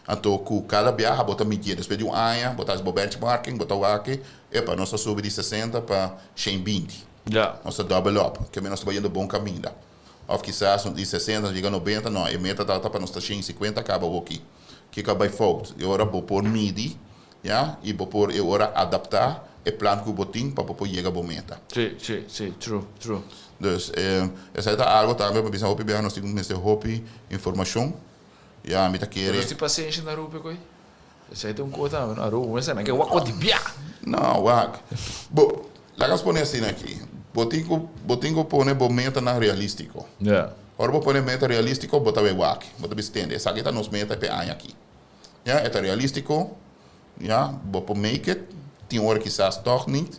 Speaker 2: Anto ku kada biaha bo ta midié, despues di un aña bo ta hasi bo benchmarking, bo ta wak, epa, nos a subi di 60 pa 120.
Speaker 1: Ja.
Speaker 2: Nos ta double up, ke nos ta bayendo bon kaminda. Of kisas di 60 nos yega 90, no, e meta tabata pa nos ta 150 kaba awoki. Kiko a bai fout? E ora bo por midi, ya, i bo por e ora adaptá e plan ku bo tin pa bo por yega bo meta.
Speaker 1: Sí, sí, sí, true, true.
Speaker 2: Dus, esei ta algo tambe pa bisa hopi biaha nos tin ku mester hopi informashon, ya, mi ta kere.
Speaker 1: Pero nos tin pasenshi na Aruba koe? Esei ta un kos tambe, no? Aruba mester nan ke wak di bia.
Speaker 2: No, wak. Bo, laga nos pone asina aki. Bo tin ku, bo tin ku pone bo metanan realístiko.
Speaker 1: Ja.
Speaker 2: Ora bo pone meta realístiko, bo ta bay wak. Bo ta bisa, tende, esaki ta nos meta p'e aña aki. Ya, e ta realístiko, ya, bo por make it. Tin ora kisas tòg nit,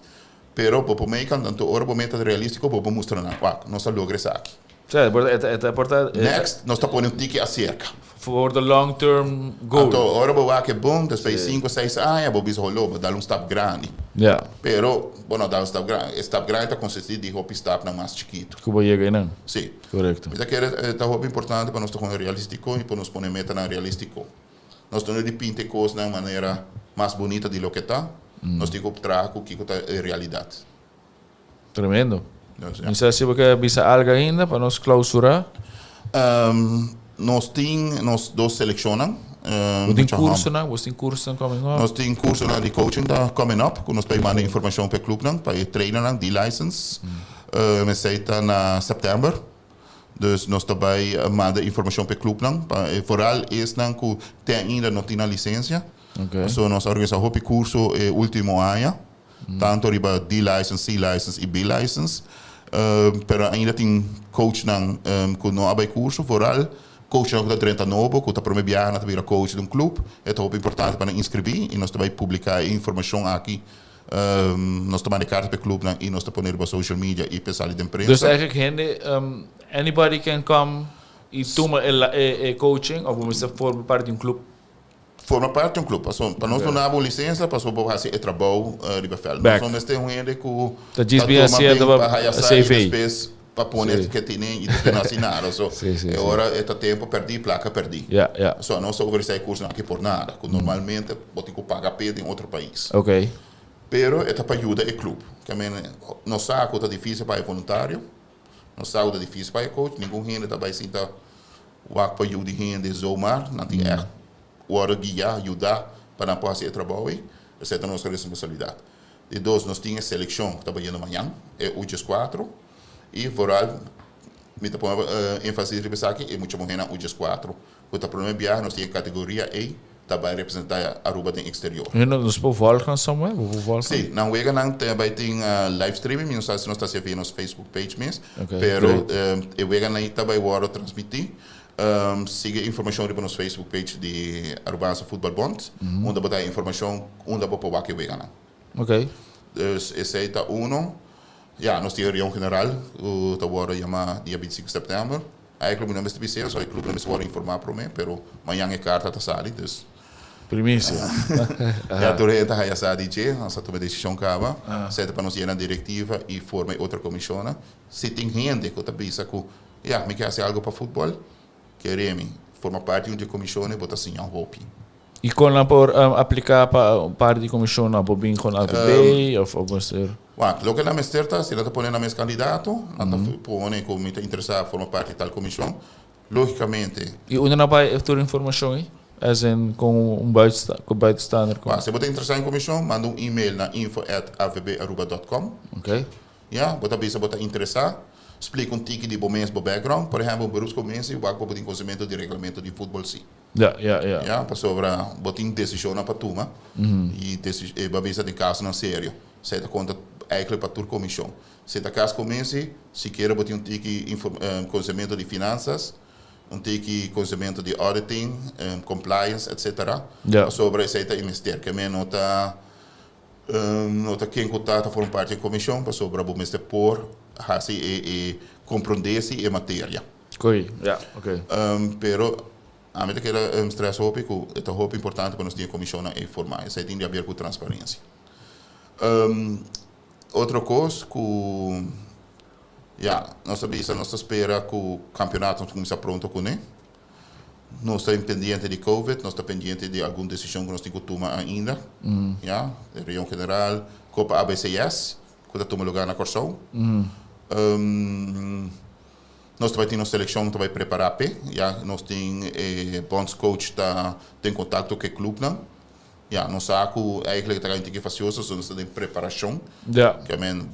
Speaker 2: pero bo por make it. Anto ora bo meta ta realístiko, bo por mustra nan, wak, nos a logra esaki.
Speaker 1: Sí, e por ta, e ta, e por ta.
Speaker 2: Next, nos ta pone un tiki aserka.
Speaker 1: For the long term goal.
Speaker 2: Anto ora bo wak e bon, despues di sinku, seis aña, bo bisa holó, bo dal un stap grandi.
Speaker 1: Ja.
Speaker 2: Pero bo no dal un stap grandi. E stap grandi ta konsistí di hopi stapnan mas chikitu.
Speaker 1: Ku bo yega einan.
Speaker 2: Sí.
Speaker 1: Korekto.
Speaker 2: Mi ta kere ta hopi importante pa nos ta kome realístiko i pa nos pone metanan realístiko. Nos ta no di pinta e kosnan manera mas bunita di loke ta. Nos tin ku traha ku kiko ta e realidat.
Speaker 1: Tremendo. Mi sa si bo ke bisa algo ainda pa nos clausura.
Speaker 2: Nos tin nos dos seleccionnan.
Speaker 1: Bo tin cursonan? Bo tin cursonan coming up?
Speaker 2: Nos tin cursonan di coaching ta coming up cu nos ta manda informacion pa e clubnan, pa e trainernan di license. Esey ta na september. Dus nos ta bay manda informacion pa e clubnan, pa vooral esnan cu te ainda no tin nan licencia. So nos a organisa hopi curso e ultimo aña. Tanto riba D-license, C-license y B-license. Pero ainda tin coachnan cu no a bay curso, vooral coachnan cu ta drenta nobo, cu ta prome biaha nan ta bira coach di un club. E ta hopi importante pa nan inscribi y nos ta bay publica e informacion aki. Nos ta manda e carta pa e clubnan y nos ta pone riba social media y pa e sali den prensa.
Speaker 1: Dus eigenlijk hende, anybody can come y tuma e coaching of bo mester forma parti di un club?
Speaker 2: Forma parti di un club. Paso pa nos duna bo un licencia paso bo haci e trabou riba veld. Nos no mester un hende cu
Speaker 1: ta toma
Speaker 2: bin pa haya sa y despues pa pone ke tene y despues no haci nada. So e ora e ta tempo perdi, placa perdi. So nos ta ofrece e cursonan aki por nada cu normalmente bo tin cu paga p'e den otro pais. Pero e ta pa yuda e club. Nos sa cu ta dificil pa e voluntario. Nos sa cu ta dificil pa e coach. Ningun hende ta bay sinta Wak pa yu di hende zomaar, nan tin ègt wòrdu guiá, yudá pa nan por hasi e trabou ei. Esei ta nos responsabilidat. Di dos, nos tin e selekshon ku ta bayendo mañan, e U dieskuatro, i vooral mi ta pone énfasis riba esaki, e mucha muhénan U dieskuatro ku ta promé biaha nos tin e kategoria ei ta bai representá Aruba den exterior.
Speaker 1: I nos por volg nan somewhere? Bo por volg nan?
Speaker 2: Sí, nan weganan ta bai tin live streaming, mi no sa si nos ta hasi via nos Facebook page mes, pero e weganan ei ta bai wòrdu transmití. Sigui informashon riba nos Facebook page di Arubaanse Voetbal Bond, unda bo ta haña informashon unda bo por wak e weganan. Dus esei ta uno. Ya, nos tin e reunion general ku ta wòrdu yamá dia 25 sèptèmber. Eigenlijk mi no mester bis'é, so e club no mester wòrdu informá promé, pero mañan e karta ta sali, dus.
Speaker 1: Primisia.
Speaker 2: Ya tur hende ta haya sa di dje, nos a tuma e desishon kaba. Esei ta pa nos yena direktiva i forma e otro komishonnan. Si tin hende ku ta bisa ku, ya, mi ke hasi algu pa futbòl, kere mi forma parti di un di e komishonnan, bo ta siña hopi.
Speaker 1: I kon nan por apliká pa un parti di komishonnan? Por bin kon AVB òf mester?
Speaker 2: Wak, loke nan mester ta, si nan ta pone nan mes kandidato, nan ta pone ku mi ta interesá forma parti di tal komishon. Logicamente.
Speaker 1: Y unda nan bay tur informacion ey? As in con un buitenstaander con.
Speaker 2: Si bo ta interesa den comision, manda un email na info@avbaruba.com. Ya, bo ta bisa bo ta interesa, splica un tiki di bo mes, bo background. Por ehempel, un beroepscommissie, wak bo bo tin conocimento di reglamento di futbol si. Ya, pasobra bo tin decisionnan pa tuma y bo a bisa den casonan serio. Esey ta conta eigenlijk pa tur comision. Si ta cas commissie, sikiera bo tin un tiki conocimento di finanzas, un tiki conocimento di auditing, compliance, etc. Pasobra esey ta e mester. Ke men no ta no ta ken cu ta ta forma parti di e comision, pasobra bo mester por haci e e comprende si e materia.
Speaker 1: Koe, ja, oké.
Speaker 2: Pero ami ta keda stress hopi cu e ta hopi importante pa nos tin e comisionnan ey forma. Esey tin di haber cu transparencia. Otro cos cu ya nos ta bisa nos ta spera cu campeonato nos cuminsa pronto cune. Nos ta pendiente di covid, nos ta pendiente di algun decision cu nos tin cu tuma ainda. Ya, reunion general, Copa ABCS cu ta tuma lugar na Corsou. Nos ta bai tin nos seleccion ta bai prepara p'e. Ya, nos tin e bondscoach ta den contacto cu e clubnan. Ya, nos sa cu eigenlijk ta un tiki facioso, so nos ta den preparacion. Ke men,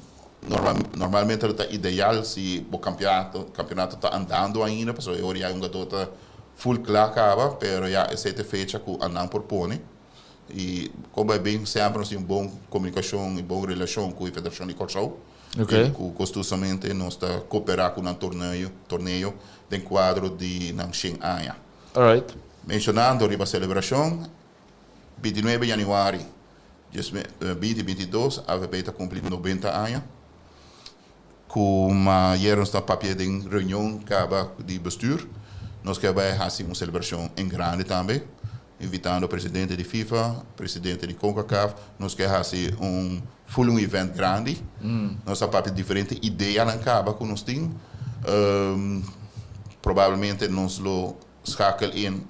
Speaker 2: normal, normalmente lo ta ideal si bo campeonato, campeonato ta andando ainda, pasobra e ora ya e hungador ta full cla caba, pero ya esey ta e fecha cu anan por pone. Y con bay bin, semper nos tin un bon comunicacion y bon relacion cu e Federacion di Corsou. Y cu gostosamente nos ta coopera cu nan torneo, torneo den cuadro di nan shen aña. Mencionando riba celebracion, 29 januari 2022 avp ta cumpli 90 aña. Cu ayer nos ta papia den reunion caba di bestuur, nos kier bay haci un celebracion en grande tambe, invitando presidente di FIFA, presidente di Concacaf, nos kier haci un full un event grandi. Nos a papia diferente ideanan caba cu nos tin. Probablemente nos lo schakel in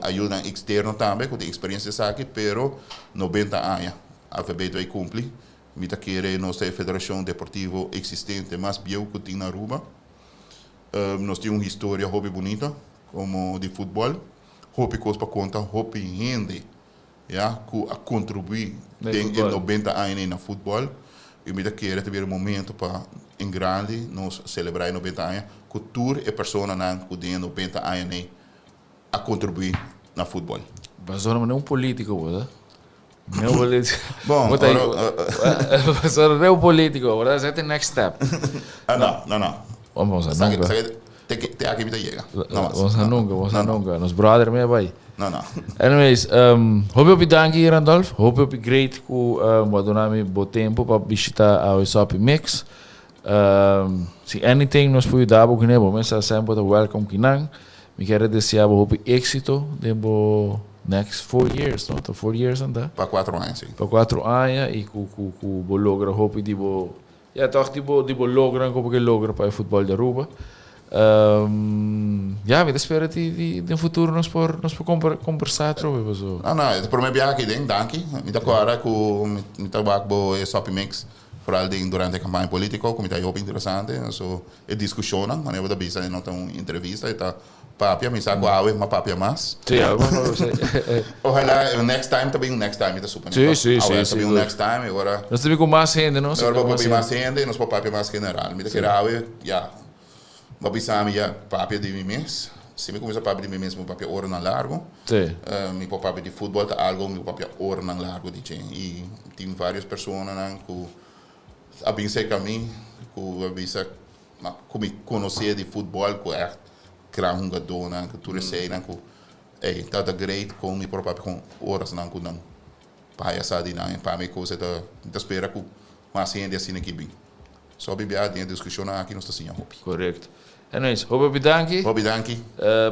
Speaker 2: ayudanan externo tambe cu tin experiencia esaki, pero 90 aña AVB ta bay cumpli. Mi ta kere nos ta e federacion deportivo existente mas bieu cu tin na Aruba. Nos tin un historia hopi bunita como di futbol, hopi cos pa conta, hopi hende ya cu a contribui den e 90 aña na futbol y mi ta kere ta bira e momento pa en grandi nos celebra e 90 aña cu tur e personanan cu den e 90 aña a contribui na futbol.
Speaker 1: Pasobra mi no un politico bo ta. No un politico.
Speaker 2: Bon,
Speaker 1: Bo ta Pasobra no un politico, bo ta esei ta e next step.
Speaker 2: Ah, no, no, no.
Speaker 1: Vamos a
Speaker 2: Sa
Speaker 1: nunca.
Speaker 2: sa te te aki mi ta yega. No mas.
Speaker 1: Vamos a nunca, vamos a nunca. Nos brother mi a bai.
Speaker 2: No, no.
Speaker 1: Anyways, hopi hopi danki Randolph. Hopi hopi great ku bo a duna mi bo tempo pa bishita awe Soppy Mix. Si anything nos por yuda bo kuné, bo mester semper ta welcome kinan. Mi kier a desea bo hopi éxito den bo next 4 years, no? Ta 4 years anda?
Speaker 2: Pa 4 aña, si.
Speaker 1: Pa 4 aña y cu bo logra hopi di bo, ja, toch di bo logran cu bo ke logra pa e futbol di Aruba. Ja, mi ta spera di den futuro nos por conversa atrobe, paso.
Speaker 2: No, no, e prome biaha aki den, danki. Mi ta acorda cu mi ta wak bo e Soppy Mix, vooral den durante e campaña politico, cu mi ta hopi interesante. So, e discusionnan, manera bo ta bisa, e no ta un entrevista, e ta papia, mi sa cu awe ma papia mas.
Speaker 1: Sí, awe ma papia, sí.
Speaker 2: Ojalá next time ta bin un next time, mi ta supone.
Speaker 1: Sí.
Speaker 2: Awe ta bin un next time, y ora
Speaker 1: Nos ta bin cu mas hende, no?
Speaker 2: Ora bo papia mas hende, nos por papia mas general. Mi ta kere awe, ya, bo a bisa mi ya papia di mi mes. Si mi cuminsa papia di mi mes, mi por papia oranan largo. Mi por papia di futbol ta algo mi por papia oranan largo di dje. Y tin varios personanan cu a bin cerca mi, cu a bisa cu mi conoce di futbol, cu echt gran hungadornan, cu tur eseinan cu, ey, ta great con mi por papia con orasnan cu nan pa haya sa di nan. Pa mi cosa ta, mi ta spera cu mas hende asina aki bin. So bibia den e discusionnan aki nos ta siña hopi.
Speaker 1: Correcto. Anyways, hopi hopi danki.
Speaker 2: Hopi danki.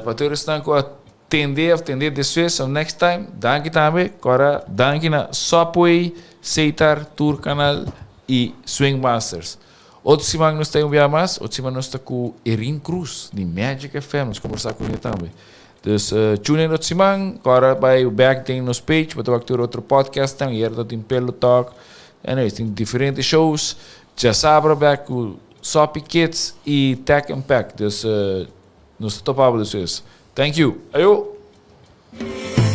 Speaker 1: Pa tur esnan cu a tende of tende despues, so next time, danki tambe. Cora danki na Subway, Seitar, Tour Canal y Swing Masters. Otro siman nos ta un bia mas, otro siman nos ta cu Erin Cruz di Magic FM, nos conversa cu ne tambe. Dus tune in otro siman, cora bay back den nos page, bo ta wak tur otro podcast nan, hier ta tin Pelo Talk, anyways, tin diferente shows. Djasabra back cu Soppy Kids y Tech Impact. Dus. Nos ta topa despues. Thank you. Ayo.